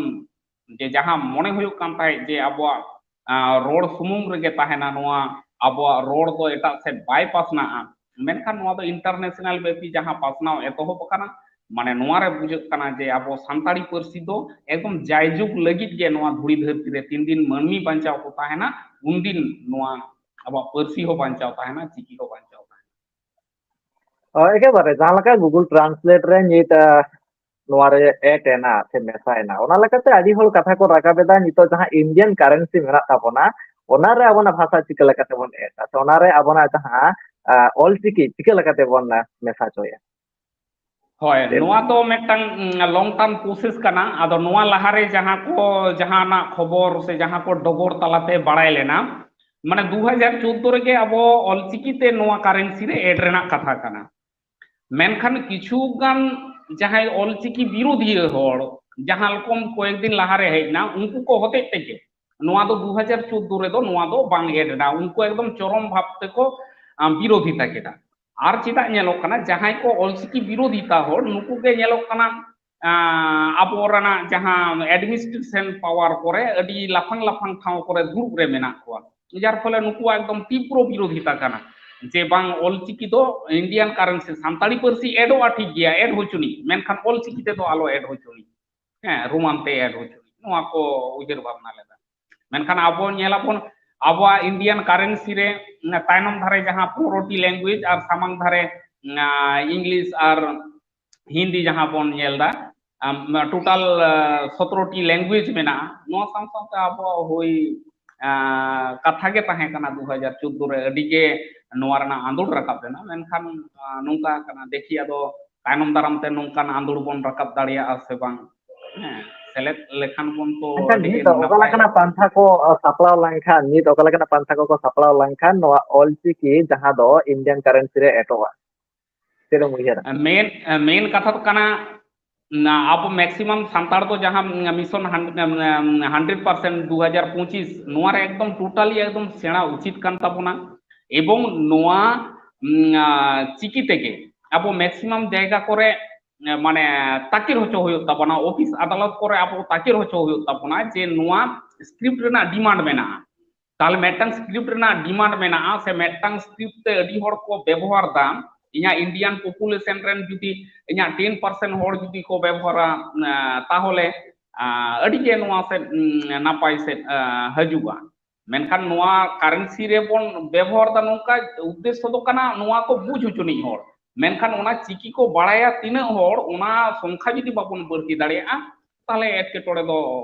ᱡᱮ ᱡᱟᱦᱟᱸ ᱢᱚᱱᱮ ᱦᱩᱭᱩᱜ ᱠᱟᱱ ᱛᱟᱦᱮᱸᱫ ᱡᱮ ᱟᱵᱚᱣᱟᱜ, ᱟ, ᱨᱚᱲ ᱥᱩᱢᱩᱝ ᱨᱮᱜᱮ ᱛᱟᱦᱮᱱᱟ, ᱱᱚᱣᱟ ᱟᱵᱚᱣᱟᱜ ᱨᱚᱲ ᱫᱚ ᱮᱴᱟᱜ ᱥᱮᱫ ᱵᱟᱭ ᱯᱟᱥᱱᱟᱜᱼᱟ, ᱢᱮᱱᱠᱷᱟᱱ ᱱᱚᱣᱟ ᱫᱚ international ᱵᱮᱯᱤ ᱡᱟᱦᱟᱸ ᱯᱟᱥᱱᱟᱣ ᱮᱛᱚᱦᱚᱵ ᱟᱠᱟᱱᱟ, ᱢᱟᱱᱮ ᱱᱚᱣᱟ ᱨᱮ ᱵᱩᱡᱷᱟᱹᱜ ᱠᱟᱱᱟ ᱡᱮ ᱟᱵᱚ ᱥᱟᱱᱛᱟᱲᱤ ᱯᱟᱹᱨᱥᱤ ᱫᱚ ᱮᱠᱫᱚᱢ ᱡᱟᱭᱡᱩᱜᱽ ᱞᱟᱹᱜᱤᱫ ᱜᱮ ᱱᱚᱣᱟ ᱫᱷᱩᱲᱤ ᱫᱷᱟᱹᱨᱛᱤ ᱨᱮ ᱛᱤᱱ ᱫᱤᱱ ᱢᱟᱹᱱᱢᱤ ᱵᱟᱧᱪᱟᱣ ᱠᱚ ᱛᱟᱦᱮᱱᱟ, ᱩᱱᱫᱤᱱ ᱱᱚᱣᱟ ᱟᱵᱚᱣᱟᱜ ᱯᱟᱹᱨᱥᱤ ᱦᱚᱸ ᱵᱟᱧᱪᱟᱣ ᱛᱟᱦᱮᱱᱟ, ᱪᱤᱠᱤ ᱦᱚᱸ ᱵᱟᱧᱪᱟᱣ ᱛᱟᱦᱮᱱᱟ᱾ ᱦᱳᱭ, ᱮᱠᱮᱵᱟᱨᱮ ᱡᱟᱦᱟᱸ ᱞᱮᱠᱟ Google Translate ᱨᱮ ᱱᱤᱛ, ᱟ, ᱱᱚᱣᱟ ᱨᱮ add ᱮᱱᱟ ᱥᱮ ᱢᱮᱥᱟᱭᱮᱱᱟ, ᱚᱱᱟ ᱞᱮᱠᱟᱛᱮ ᱟᱹᱰᱤ ᱦᱚᱲ ᱠᱟᱛᱷᱟ ᱠᱚ ᱨᱟᱠᱟᱵ ᱮᱫᱟ, ᱱᱤᱛᱚᱜ ᱡᱟᱦᱟᱸ Indian currency ᱢᱮᱱᱟᱜ ᱛᱟᱵᱚᱱᱟ, ᱚᱱᱟ ᱨᱮ ᱟᱵᱚᱱᱟᱜ ᱵᱷᱟᱥᱟ ᱪᱤᱠᱟᱹ ᱞᱮᱠᱟᱛᱮ ᱵᱚᱱ add ᱟ, ᱥᱮ ᱚᱱᱟ ᱨᱮ ᱟᱵᱚᱱᱟᱜ ᱡᱟᱦᱟᱸ, ᱟ, ᱚᱞᱪᱤᱠᱤ ᱪᱤᱠᱟᱹ ᱞᱮᱠᱟᱛᱮ ᱵᱚᱱ, ᱟ, ᱢᱮᱥᱟ ᱦᱚᱪᱚᱭᱟ? ᱦᱳᱭ, ᱪᱮᱫ? ᱱᱚᱣᱟ ᱫᱚ ᱢᱤᱫᱴᱟᱝ, ᱩᱸ, long term process ᱠᱟᱱᱟ᱾ ᱟᱫᱚ ᱱᱚᱣᱟ ᱞᱟᱦᱟᱨᱮ ᱡᱟᱦᱟᱸ ᱠᱚ, ᱡᱟᱦᱟᱱᱟᱜ ᱠᱷᱚᱵᱚᱨ ᱥᱮ ᱡᱟᱦᱟᱸ ᱠᱚ ᱰᱚᱜᱚᱨ ᱛᱟᱞᱟᱛᱮ ᱵᱟᱲᱟᱭ ᱞᱮᱱᱟ, ᱢᱟᱱᱮ ᱫᱩ ᱦᱟᱡᱟᱨ ᱪᱳᱫᱫᱳ ᱨᱮᱜᱮ ᱟᱵᱚ ᱚᱞᱪᱤᱠᱤ ᱛᱮ ᱱᱚᱣᱟ currency ᱨᱮ add ᱨᱮᱱᱟᱜ ᱠᱟᱛᱷᱟ ᱠᱟᱱᱟ᱾ ᱢᱮᱱᱠᱷᱟᱱ ᱠᱤᱪᱷᱩ ᱜᱟᱱ ᱡᱟᱦᱟᱸᱭ ᱚᱞᱪᱤᱠᱤ ᱵᱤᱨᱳᱫᱷᱤᱭᱟᱹ ᱦᱚᱲ, ᱡᱟᱦᱟᱸ ᱨᱚᱠᱚᱢ ᱠᱚᱭᱮᱠ ᱫᱤᱱ ᱞᱟᱦᱟᱨᱮ ᱦᱮᱡ ᱮᱱᱟ, ᱩᱱᱠᱩ ᱠᱚ ᱦᱚᱛᱮᱡ ᱛᱮᱜᱮ ᱱᱚᱣᱟ ᱫᱚ ᱫᱩ ᱦᱟᱡᱟᱨ ᱪᱳᱫᱫᱳ ᱨᱮᱫᱚ ᱱᱚᱣᱟ ᱫᱚ ᱵᱟᱝ add ᱮᱱᱟ᱾ ᱩᱱᱠᱩ ᱮᱠᱫᱚᱢ ᱪᱚᱨᱚᱢ ᱵᱷᱟᱵ ᱛᱮᱠᱚ, ᱟᱸ, ᱵᱤᱨᱳᱫᱷᱤᱛᱟ ᱠᱮᱫᱟ᱾ ᱟᱨ ᱪᱮᱫᱟᱜ ᱧᱮᱞᱚᱜ ᱠᱟᱱᱟ, ᱡᱟᱦᱟᱸᱭ ᱠᱚ ᱚᱞᱪᱤᱠᱤ ᱵᱤᱨᱳᱫᱷᱤᱛᱟ ᱦᱚᱲ, ᱱᱩᱠᱩ ᱜᱮ ᱧᱮᱞᱚᱜ ᱠᱟᱱᱟ, ᱟᱸ, ᱟᱵᱚ ᱨᱮᱱᱟᱜ ᱡᱟᱦᱟᱸ administration power ᱠᱚᱨᱮ ᱟᱹᱰᱤ ᱞᱟᱯᱷᱟᱝ ᱞᱟᱯᱷᱟᱝ ᱴᱷᱟᱶ ᱠᱚᱨᱮ ᱫᱩᱲᱩᱵ ᱨᱮ ᱢᱮᱱᱟᱜ ᱠᱚᱣᱟ, ᱡᱟᱨ ᱯᱷᱚᱞᱮ ᱱᱩᱠᱩᱣᱟᱜ ᱮᱠᱫᱚᱢ ᱛᱤᱵᱨᱚ ᱵᱤᱨᱳᱫᱷᱤᱛᱟ ᱠᱟᱱᱟ ᱡᱮ ᱵᱟᱝ, ᱚᱞᱪᱤᱠᱤ ᱫᱚ Indian currency, ᱥᱟᱱᱛᱟᱲᱤ ᱯᱟᱹᱨᱥᱤ addᱚᱜᱼᱟ ᱴᱷᱤᱠ ᱜᱮᱭᱟ, add ᱦᱚᱪᱚᱱᱤᱡ, ᱢᱮᱱᱠᱷᱟᱱ ᱚᱞᱪᱤᱠᱤ ᱛᱮᱫᱚ ᱟᱞᱚ add ᱦᱚᱪᱚᱱᱤᱡ, ᱦᱮᱸ, ᱨᱳᱢᱟᱱ ᱛᱮ add ᱦᱚᱪᱚᱱᱤᱡ, ᱱᱚᱣᱟ ᱠᱚ ᱩᱭᱦᱟᱹᱨ ᱵᱷᱟᱵᱽᱱᱟ ᱞᱮᱫᱟ᱾ ᱢᱮᱱᱠᱷᱟᱱ ᱟᱵᱚ ᱧᱮᱞᱟᱵᱚᱱ, ᱟᱵᱚᱣᱟᱜ Indian currency ᱨᱮ ᱛᱟᱭᱱᱚᱢ ᱫᱷᱟᱨᱮ ᱡᱟᱦᱟᱸ ᱯᱚᱱᱨᱚᱴᱤ language ᱟᱨ ᱥᱟᱢᱟᱝ ᱫᱷᱟᱨᱮ, ᱟᱸ, English ᱟᱨ ᱦᱤᱱᱫᱤ ᱡᱟᱦᱟᱸ ᱵᱚᱱ ᱧᱮᱞ ᱮᱫᱟ, ᱟᱢ, total, ᱟᱸ, ᱥᱚᱛᱨᱚᱴᱤ language ᱢᱮᱱᱟᱜᱼᱟ᱾ ᱱᱚᱣᱟ ᱥᱟᱶ ᱥᱟᱶᱛᱮ ᱟᱵᱚᱣᱟᱜ ᱦᱩᱭ, ᱟᱸ, ᱠᱟᱛᱷᱟ ᱜᱮ ᱛᱟᱦᱮᱸ ᱠᱟᱱᱟ ᱫᱩ ᱦᱟᱡᱟᱨ ᱪᱳᱫᱫᱳ ᱨᱮ, ᱟᱹᱰᱤ ᱜᱮ ᱱᱚᱣᱟ ᱨᱮᱱᱟᱜ ᱟᱸᱫᱳᱲ ᱨᱟᱠᱟᱵ ᱞᱮᱱᱟ᱾ ᱢᱮᱱᱠᱷᱟᱱ, ᱟᱸ, ᱱᱚᱝᱠᱟ ᱠᱟᱱᱟ, ᱫᱮᱠᱷᱤ ᱟᱫᱚ ᱛᱟᱭᱱᱚᱢ ᱫᱟᱨᱟᱢ ᱛᱮ ᱱᱚᱝᱠᱟᱱ ᱟᱸᱫᱳᱲ ᱵᱚᱱ ᱨᱟᱠᱟᱵ ᱫᱟᱲᱮᱭᱟᱜᱼᱟ ᱥᱮ ᱵᱟᱝ᱾ ᱦᱮᱸ, ᱥᱮᱞᱮᱫ ᱞᱮᱠᱷᱟᱱ ᱵᱚᱱ ᱛᱚ ᱮᱱᱠᱷᱟᱱ ᱟᱹᱰᱤ ᱱᱤᱛ ᱚᱠᱟ ᱱᱟᱯᱟᱭ᱾ ᱞᱮᱠᱟᱱᱟᱜ ᱯᱟᱱᱛᱷᱟ ᱠᱚ ᱥᱟᱯᱲᱟᱣ ᱞᱮᱱᱠᱷᱟᱱ, ᱱᱤᱛ ᱚᱠᱟ ᱞᱮᱠᱟᱱᱟᱜ ᱯᱟᱱᱛᱷᱟ ᱠᱚᱠᱚ ᱥᱟᱯᱲᱟᱣ ᱞᱮᱱᱠᱷᱟᱱ ᱱᱚᱣᱟ ᱚᱞᱪᱤᱠᱤ ᱡᱟᱦᱟᱸ ᱫᱚ Indian currency ᱨᱮ ᱮᱰᱚᱜᱼᱟ, ᱪᱮᱫ ᱮᱢ ᱩᱭᱦᱟᱹᱨᱟ? ᱢᱮᱱ ᱢᱮᱱ ᱠᱟᱛᱷᱟ ᱫᱚ ᱠᱟᱱᱟ, ᱟᱵᱚ maximum ᱥᱟᱱᱛᱟᱲ ᱫᱚ ᱡᱟᱦᱟᱸ mission hundred percent ᱫᱩ ᱦᱟᱡᱟᱨ ᱯᱚᱸᱪᱤᱥ ᱱᱚᱣᱟ ᱨᱮ ᱮᱠᱫᱚᱢ totally ᱮᱠᱫᱚᱢ ᱥᱮᱬᱟ ᱩᱪᱤᱛ ᱠᱟᱱ ᱛᱟᱵᱚᱱᱟ, ᱮᱵᱚᱝ ᱱᱚᱣᱟ ᱪᱤᱠᱤ ᱛᱮᱜᱮ ᱟᱵᱚ maximum ᱡᱟᱭᱜᱟ ᱠᱚᱨᱮ ᱢᱟᱱᱮ ᱛᱟᱹᱠᱤᱨ ᱦᱚᱪᱚ ᱦᱩᱭᱩᱜ ᱛᱟᱵᱚᱱᱟ, ᱚᱯᱷᱤᱥ ᱟᱫᱟᱞᱚᱛ ᱠᱚᱨᱮ ᱟᱵᱚ ᱛᱟᱹᱠᱤᱨ ᱦᱚᱪᱚ ᱦᱩᱭᱩᱜ ᱛᱟᱵᱚᱱᱟ ᱡᱮ ᱱᱚᱣᱟ script ᱨᱮᱱᱟᱜ demand ᱢᱮᱱᱟᱜᱼᱟ᱾ ᱛᱟᱦᱞᱮ ᱢᱤᱫᱴᱟᱝ script ᱨᱮᱱᱟᱜ demand ᱢᱮᱱᱟᱜᱼᱟ ᱥᱮ ᱢᱤᱫᱴᱟᱝ script ᱛᱮ ᱟᱹᱰᱤ ᱦᱚᱲ ᱠᱚ ᱵᱮᱵᱚᱦᱟᱨ ᱫᱟ, ᱤᱧᱟᱹᱜ Indian population ᱨᱮᱱ ᱡᱩᱫᱤ ᱤᱧᱟᱹᱜ ten percent ᱦᱚᱲ ᱡᱩᱫᱤ ᱠᱚ ᱵᱮᱵᱚᱦᱟᱨᱟ, ᱛᱟᱦᱚᱞᱮ ᱟᱹᱰᱤ ᱜᱮ ᱱᱚᱣᱟ ᱥᱮᱫ ᱱᱟᱯᱟᱭ ᱥᱮᱫ ᱦᱤᱡᱩᱜᱼᱟ᱾ ᱢᱮᱱᱠᱷᱟᱱ ᱱᱚᱣᱟ currency ᱨᱮᱵᱚᱱ ᱵᱮᱵᱚᱦᱟᱨ ᱫᱟ ᱱᱚᱝᱠᱟ ᱩᱫᱽᱫᱮᱥᱥᱚ ᱫᱚ ᱠᱟᱱᱟ ᱱᱚᱣᱟ ᱠᱚ ᱵᱩᱡᱽ ᱦᱚᱪᱚᱱᱤᱡ ᱦᱚᱲ, ᱢᱮᱱᱠᱷᱟᱱ ᱚᱱᱟ ᱪᱤᱠᱤ ᱠᱚ ᱵᱟᱲᱟᱭᱟ ᱛᱤᱱᱟᱹᱜ ᱦᱚᱲ, ᱚᱱᱟ ᱥᱚᱝᱠᱷᱟ ᱡᱩᱫᱤ ᱵᱟᱵᱚᱱ ᱵᱟᱹᱲᱛᱤ ᱫᱟᱲᱮᱭᱟᱜᱼᱟ, ᱛᱟᱦᱚᱞᱮ ᱮᱴᱠᱮᱴᱚᱬᱮ ᱫᱚ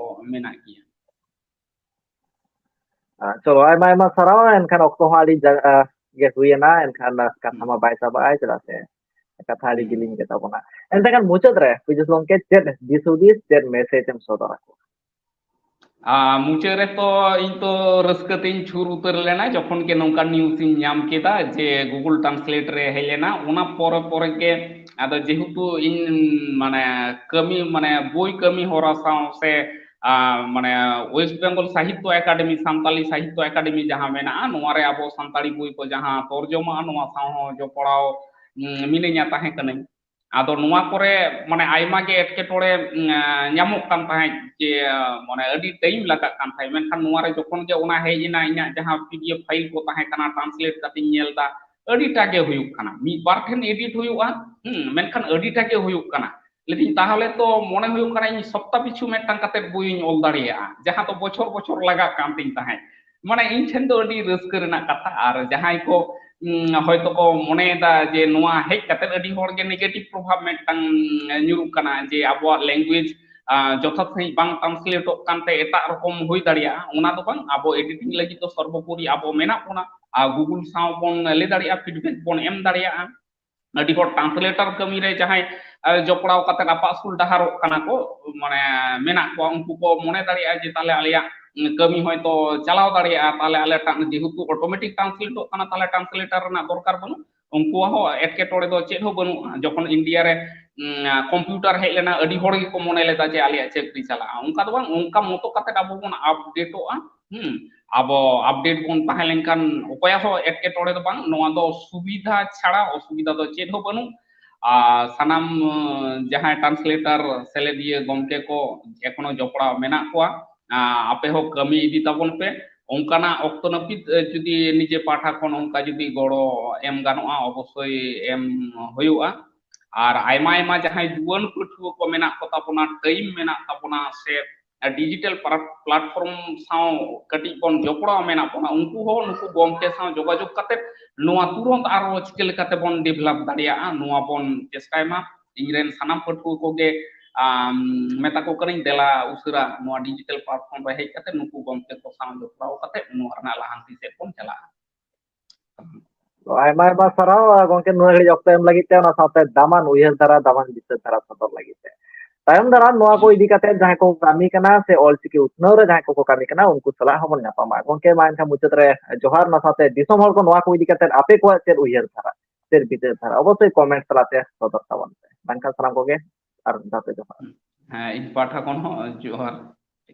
ᱢᱮᱱᱟᱜ ᱜᱮᱭᱟ᱾ ᱪᱚᱞᱚ, ᱟᱭᱢᱟ ᱟᱭᱢᱟ ᱥᱟᱨᱦᱟᱣ᱾ ᱮᱱᱠᱷᱟᱱ ᱚᱠᱛᱚ ᱦᱚᱸ ᱟᱹᱰᱤ ᱜᱮ ᱦᱩᱭᱮᱱᱟ, ᱮᱱᱠᱷᱟᱱ ᱠᱟᱛᱷᱟ ᱢᱟ ᱵᱟᱭ ᱪᱟᱵᱟᱜᱼᱟ, ᱪᱮᱫᱟᱜ ᱥᱮ ᱠᱟᱛᱷᱟ ᱟᱹᱰᱤ ᱡᱤᱞᱤᱧ ᱜᱮ ᱛᱟᱵᱚᱱᱟ᱾ ᱮᱱᱛᱮ ᱠᱷᱟᱱ ᱢᱩᱪᱟᱹᱫ ᱨᱮ ᱯᱤᱡᱩᱥ ᱜᱚᱢᱠᱮ ᱪᱮᱫ ᱫᱤᱥ ᱦᱩᱫᱤᱥ, ᱪᱮᱫ message ᱮᱢ ᱥᱚᱫᱚᱨ ᱟᱠᱚᱣᱟ? ᱢᱩᱪᱟᱹᱫ ᱨᱮᱛᱚ ᱤᱧ ᱛᱚ ᱨᱟᱹᱥᱠᱟᱹ ᱛᱤᱧ ᱪᱷᱩᱨ ᱩᱛᱟᱹᱨ ᱞᱮᱱᱟ ᱡᱚᱠᱷᱚᱱ ᱜᱮ ᱱᱚᱝᱠᱟᱱ news ᱤᱧ ᱧᱟᱢ ᱠᱮᱫᱟ ᱡᱮ Google Translate ᱨᱮ ᱦᱮᱡ ᱞᱮᱱᱟ᱾ ᱚᱱᱟ ᱯᱚᱨᱮ ᱯᱚᱨᱮ ᱜᱮ ᱟᱫᱚ ᱡᱮᱦᱮᱛᱩ ᱤᱧ ᱢᱟᱱᱮ ᱠᱟᱹᱢᱤ ᱢᱟᱱᱮ ᱵᱳᱭ ᱠᱟᱹᱢᱤ ᱦᱚᱨᱟ ᱥᱟᱶ ᱥᱮ ᱢᱟᱱᱮ West Bengal Sahitya Academy, Santali Sahitya academy ᱡᱟᱦᱟᱸ ᱢᱮᱱᱟᱜᱼᱟ, ᱱᱚᱣᱟ ᱨᱮ ᱟᱵᱚ ᱥᱟᱱᱛᱟᱲᱤ ᱵᱳᱭ ᱠᱚ ᱡᱟᱦᱟᱸ ᱛᱚᱨᱡᱚᱢᱟᱜᱼᱟ, ᱱᱚᱣᱟ ᱥᱟᱶ ᱦᱚᱸ ᱡᱚᱯᱲᱟᱣ ᱢᱤᱱᱟᱹᱧᱟ ᱛᱟᱦᱮᱸ ᱠᱟᱹᱱᱟᱹᱧ᱾ ᱟᱫᱚ ᱱᱚᱣᱟ ᱠᱚᱨᱮ ᱢᱟᱱᱮ ᱟᱭᱢᱟ ᱜᱮ ᱮᱴᱠᱮᱴᱚᱬᱮ ᱧᱟᱢᱚᱜ ᱠᱟᱱ ᱛᱟᱦᱮᱸᱫ ᱡᱮ ᱢᱟᱱᱮ ᱟᱹᱰᱤ time ᱞᱟᱜᱟᱜ ᱠᱟᱱ ᱛᱟᱦᱮᱸᱫ, ᱢᱮᱱᱠᱷᱟᱱ ᱱᱚᱣᱟ ᱨᱮ ᱡᱚᱠᱷᱚᱱ ᱜᱮ ᱚᱱᱟ ᱦᱮᱡ ᱮᱱᱟ, ᱤᱧᱟᱹᱜ ᱡᱟᱦᱟᱸ PDF file ᱠᱚ ᱛᱟᱦᱮᱸ ᱠᱟᱱᱟ translate ᱠᱟᱛᱮᱧ ᱧᱮᱞ ᱮᱫᱟ, ᱟᱹᱰᱤᱴᱟ ᱜᱮ ᱦᱩᱭᱩᱜ ᱠᱟᱱᱟ᱾ ᱢᱤᱫ ᱵᱟᱨ ᱴᱷᱮᱱ edit ᱦᱩᱭᱩᱜᱼᱟ, ᱦᱩᱸ, ᱢᱮᱱᱠᱷᱟᱱ ᱟᱹᱰᱤᱴᱟ ᱜᱮ ᱦᱩᱭᱩᱜ ᱠᱟᱱᱟ᱾ ᱞᱟᱹᱭᱫᱟᱹᱧ ᱛᱟᱦᱚᱞᱮ ᱛᱚ ᱢᱚᱱᱮ ᱦᱩᱭᱩᱜ ᱠᱟᱱᱟ ᱤᱧ ᱥᱚᱯᱛᱟ ᱯᱤᱪᱷᱩ ᱢᱤᱫᱴᱟᱝ ᱠᱟᱛᱮᱫ ᱵᱳᱭᱤᱧ ᱚᱞ ᱫᱟᱲᱮᱭᱟᱜᱼᱟ, ᱡᱟᱦᱟᱸ ᱫᱚ ᱵᱚᱪᱷᱚᱨ ᱵᱚᱪᱷᱚᱨ ᱞᱟᱜᱟᱜ ᱠᱟᱱ ᱛᱤᱧ ᱛᱟᱦᱮᱸᱫ᱾ ᱢᱟᱱᱮ ᱤᱧ ᱴᱷᱮᱱ ᱫᱚ ᱟᱹᱰᱤ ᱨᱟᱹᱥᱠᱟᱹ ᱨᱮᱱᱟᱜ ᱠᱟᱛᱷᱟ᱾ ᱟᱨ ᱡᱟᱦᱟᱸᱭ ᱠᱚ ᱦᱚᱭᱛᱚ ᱠᱚ ᱢᱚᱱᱮᱭᱮᱫᱟ ᱡᱮ ᱱᱚᱣᱟ ᱦᱮᱡ ᱠᱟᱛᱮ ᱟᱹᱰᱤ ᱦᱚᱲ ᱜᱮ negative ᱯᱨᱚᱵᱷᱟᱵ ᱢᱤᱫᱴᱟᱝ ᱧᱩᱨᱩᱜ ᱠᱟᱱᱟ ᱡᱮ ᱟᱵᱚᱣᱟᱜ language ᱡᱚᱛᱷᱟᱛ ᱥᱟᱺᱦᱤᱡ ᱵᱟᱝ translate ᱚᱜ ᱠᱟᱱᱛᱮ ᱮᱴᱟᱜ ᱨᱚᱠᱚᱢ ᱦᱩᱭ ᱫᱟᱲᱮᱭᱟᱜᱼᱟ᱾ ᱚᱱᱟ ᱫᱚ ᱵᱟᱝ, ᱟᱵᱚ editing ᱞᱟᱹᱜᱤᱫ ᱫᱚ ᱥᱚᱨᱵᱚᱯᱚᱨᱤ ᱟᱵᱚ ᱢᱮᱱᱟᱜ ᱵᱚᱱᱟ᱾ ᱟᱨ Google ᱥᱟᱶ ᱵᱚᱱ ᱞᱟᱹᱭ ᱫᱟᱲᱮᱭᱟᱜᱼᱟ, feedback ᱵᱚᱱ ᱮᱢ ᱫᱟᱲᱮᱭᱟᱜᱼᱟ᱾ ᱟᱹᱰᱤ ᱦᱚᱲ translator ᱠᱟᱹᱢᱤ ᱨᱮ ᱡᱟᱦᱟᱸᱭ ᱡᱚᱯᱲᱟᱣ ᱠᱟᱛᱮ ᱟᱯᱟᱥᱩᱞ ᱰᱟᱦᱟᱨᱚᱜ ᱠᱟᱱᱟ ᱠᱚ, ᱢᱟᱱᱮ ᱢᱮᱱᱟᱜ ᱠᱚᱣᱟ, ᱩᱱᱠᱩ ᱠᱚ ᱢᱚᱱᱮ ᱫᱟᱲᱮᱭᱟᱜᱼᱟ ᱡᱮ ᱛᱟᱦᱚᱞᱮ ᱟᱞᱮᱭᱟᱜ ᱠᱟᱹᱢᱤ ᱦᱚᱭᱛᱳ ᱪᱟᱞᱟᱣ ᱫᱟᱲᱮᱭᱟᱜᱼᱟ, ᱛᱟᱦᱚᱞᱮ ᱟᱞᱮ ᱴᱟᱝ-, ᱡᱮᱦᱮᱛᱩ automatic translateᱚᱜ ᱠᱟᱱᱟ, ᱛᱟᱦᱚᱞᱮ translator ᱨᱮᱱᱟᱜ ᱫᱚᱨᱠᱟᱨ ᱵᱟᱹᱱᱩᱜ, ᱩᱱᱠᱩᱣᱟᱜ ᱦᱚᱸ ᱮᱴᱠᱮᱴᱚᱬᱮ ᱫᱚ ᱪᱮᱫ ᱦᱚᱸ ᱵᱟᱹᱱᱩᱜᱼᱟ᱾ ᱡᱚᱠᱷᱚᱱ ᱤᱱᱰᱤᱭᱟ ᱨᱮ computer ᱦᱮᱡ ᱞᱮᱱᱟ, ᱟᱹᱰᱤ ᱦᱚᱲ ᱜᱮᱠᱚ ᱢᱚᱱᱮ ᱞᱮᱫᱟ ᱡᱮ ᱟᱞᱮᱭᱟᱜ ᱪᱟᱹᱠᱨᱤ ᱪᱟᱞᱟᱜᱼᱟ, ᱚᱱᱠᱟ ᱫᱚ ᱵᱟᱝ, ᱚᱱᱠᱟ ᱢᱚᱛᱚ ᱠᱟᱛᱮ ᱟᱵᱚ ᱵᱚᱱ ᱟᱯᱰᱮᱴᱚᱜᱼᱟ᱾ ᱦᱩᱸ, ᱟᱵᱚ ᱟᱯᱰᱮᱴ ᱵᱚᱱ ᱛᱟᱦᱮᱸ ᱞᱮᱱᱠᱷᱟᱱ ᱚᱠᱚᱭᱟᱜ ᱦᱚᱸ ᱮᱴᱠᱮᱴᱚᱬᱮ ᱫᱚ ᱵᱟᱝ, ᱱᱚᱣᱟ ᱫᱚ ᱥᱩᱵᱤᱫᱷᱟ ᱪᱷᱟᱲᱟ ᱚᱥᱩᱵᱤᱫᱷᱟ ᱫᱚ ᱪᱮᱫ ᱦᱚᱸ ᱵᱟᱹᱱᱩᱜ᱾ ᱟᱨ ᱥᱟᱱᱟᱢ ᱡᱟᱦᱟᱸᱭ translator ᱥᱮᱞᱮᱫᱤᱭᱟᱹ ᱜᱚᱢᱠᱮ ᱠᱚ ᱮᱠᱷᱚᱱᱳ ᱡᱚᱯᱲᱟᱣ ᱢᱮᱱᱟᱜ ᱠᱚᱣᱟ, ᱟᱯᱮ ᱦᱚᱸ ᱠᱟᱹᱢᱤ ᱤᱫᱤ ᱛᱟᱵᱚᱱ ᱯᱮ᱾ ᱚᱱᱠᱟᱱᱟᱜ ᱚᱠᱛᱚ ᱱᱟᱹᱯᱤᱛ ᱡᱩᱫᱤ ᱱᱤᱡᱮ ᱯᱟᱦᱴᱟ ᱠᱷᱚᱱ ᱚᱱᱠᱟ ᱡᱩᱫᱤ ᱜᱚᱲᱚ ᱮᱢ ᱜᱟᱱᱚᱜᱼᱟ, ᱚᱵᱚᱥᱥᱳᱭ ᱮᱢ ᱦᱩᱭᱩᱜᱼᱟ᱾ ᱟᱨ ᱟᱭᱢᱟ ᱟᱭᱢᱟ ᱡᱟᱦᱟᱸᱭ ᱡᱩᱣᱟᱹᱱ ᱯᱟᱹᱴᱷᱩᱣᱟᱹ ᱠᱚ ᱢᱮᱱᱟᱜ ᱠᱚ ᱛᱟᱵᱚᱱᱟ, time ᱢᱮᱱᱟᱜ ᱛᱟᱵᱚᱱᱟ, ᱥᱮ digital platform ᱥᱟᱶ ᱠᱟᱹᱴᱤᱡ ᱵᱚᱱ ᱡᱚᱯᱲᱟᱣ ᱢᱮᱱᱟᱜ ᱵᱚᱱᱟ, ᱩᱱᱠᱩ ᱦᱚᱸ ᱱᱩᱠᱩ ᱜᱚᱢᱠᱮ ᱥᱟᱶ ᱡᱳᱜᱟᱡᱳᱜᱽ ᱠᱟᱛᱮ ᱱᱚᱣᱟ ᱛᱩᱨᱚᱱᱛ ᱟᱨᱚ ᱪᱤᱠᱟᱹ ᱞᱮᱠᱟᱛᱮ ᱵᱚᱱ develop ᱫᱟᱲᱮᱭᱟᱜᱼᱟ, ᱱᱚᱣᱟ ᱵᱚᱱ ᱪᱮᱥᱴᱟᱭ ᱢᱟ᱾ ᱤᱧ ᱨᱮᱱ ᱥᱟᱱᱟᱢ ᱯᱟᱹᱴᱷᱩᱣᱟᱹ ᱠᱚᱜᱮ ᱢᱮᱛᱟ ᱠᱚ ᱠᱟᱹᱱᱟᱹᱧ, ᱫᱮᱞᱟ ᱩᱥᱟᱹᱨᱟ ᱱᱚᱣᱟ digital platform ᱨᱮ ᱦᱮᱡ ᱠᱟᱛᱮ ᱱᱩᱠᱩ ᱜᱚᱢᱠᱮ ᱠᱚ ᱥᱟᱶ ᱡᱚᱯᱲᱟᱣ ᱠᱟᱛᱮ ᱱᱚᱣᱟ ᱨᱮᱱᱟᱜ ᱞᱟᱦᱟᱱᱛᱤ ᱥᱮᱫ ᱵᱚᱱ ᱪᱟᱞᱟᱜᱼᱟ᱾ ᱛᱚ, ᱟᱭᱢᱟ ᱟᱭᱢᱟ ᱥᱟᱨᱦᱟᱣ ᱜᱚᱝᱠᱮ, ᱱᱩᱱᱟᱹᱜ ᱜᱷᱟᱹᱲᱤᱡ ᱚᱠᱛᱚ ᱮᱢ ᱞᱟᱹᱜᱤᱫ ᱛᱮ, ᱚᱱᱟ ᱥᱟᱶᱛᱮ ᱫᱟᱢᱟᱱ ᱩᱭᱦᱟᱹᱨ ᱫᱷᱟᱨᱟ, ᱫᱟᱢᱟᱱ ᱵᱤᱪᱟᱹᱨ ᱫᱷᱟᱨᱟ ᱥᱚᱫᱚᱨ ᱞᱟᱹᱜᱤᱫ ᱛᱮ᱾ ᱛᱟᱭᱚᱢ ᱫᱟᱨᱟᱢ ᱱᱚᱣᱟ ᱠᱚ ᱤᱫᱤ ᱠᱟᱛᱮ ᱡᱟᱦᱟᱸᱭ ᱠᱚ ᱠᱟᱹᱢᱤ ᱠᱟᱱᱟ ᱥᱮ ᱚᱞᱪᱤᱠᱤ ᱩᱛᱱᱟᱹᱣ ᱨᱮ ᱡᱟᱦᱟᱸᱭ ᱠᱚᱠᱚ ᱠᱟᱹᱢᱤ ᱠᱟᱱᱟ, ᱩᱱᱠᱩ ᱥᱟᱞᱟᱜ ᱦᱚᱸᱵᱚᱱ ᱧᱟᱯᱟᱢᱟ᱾ ᱜᱚᱝᱠᱮ, ᱢᱟ ᱮᱱᱠᱷᱟᱱ ᱢᱩᱪᱟᱹᱫ ᱨᱮ ᱡᱚᱦᱟᱨ, ᱚᱱᱟ ᱥᱟᱶᱛᱮ ᱫᱤᱥᱚᱢ ᱦᱚᱲ ᱠᱚ ᱱᱚᱣᱟ ᱠᱚ ᱤᱫᱤ ᱠᱟᱛᱮ ᱟᱯᱮ ᱠᱚᱣᱟᱜ ᱪᱮᱫ ᱩᱭᱦᱟᱹᱨ ᱫᱷᱟᱨᱟ, ᱪᱮᱫ ᱵᱤᱪᱟᱹᱨ ᱫᱷᱟᱨᱟ, ᱚᱵᱚᱥᱥᱳᱭ comment ᱛᱟᱞᱟᱛᱮ ᱥᱚᱫᱚᱨ ᱛᱟᱵᱚᱱ ᱯᱮ᱾ ᱢᱮᱱᱠᱷᱟᱱ ᱥᱟᱱᱟᱢ ᱠᱚᱜᱮ ᱟᱨ ᱢᱤᱫ ᱫᱷᱟᱣ ᱛᱮ ᱡᱚᱦᱟᱨ᱾ ᱦᱮᱸ, ᱤᱧ ᱯᱟᱦᱴᱟ ᱠᱷᱚᱱ ᱦᱚᱸ ᱡᱚᱦᱟᱨ᱾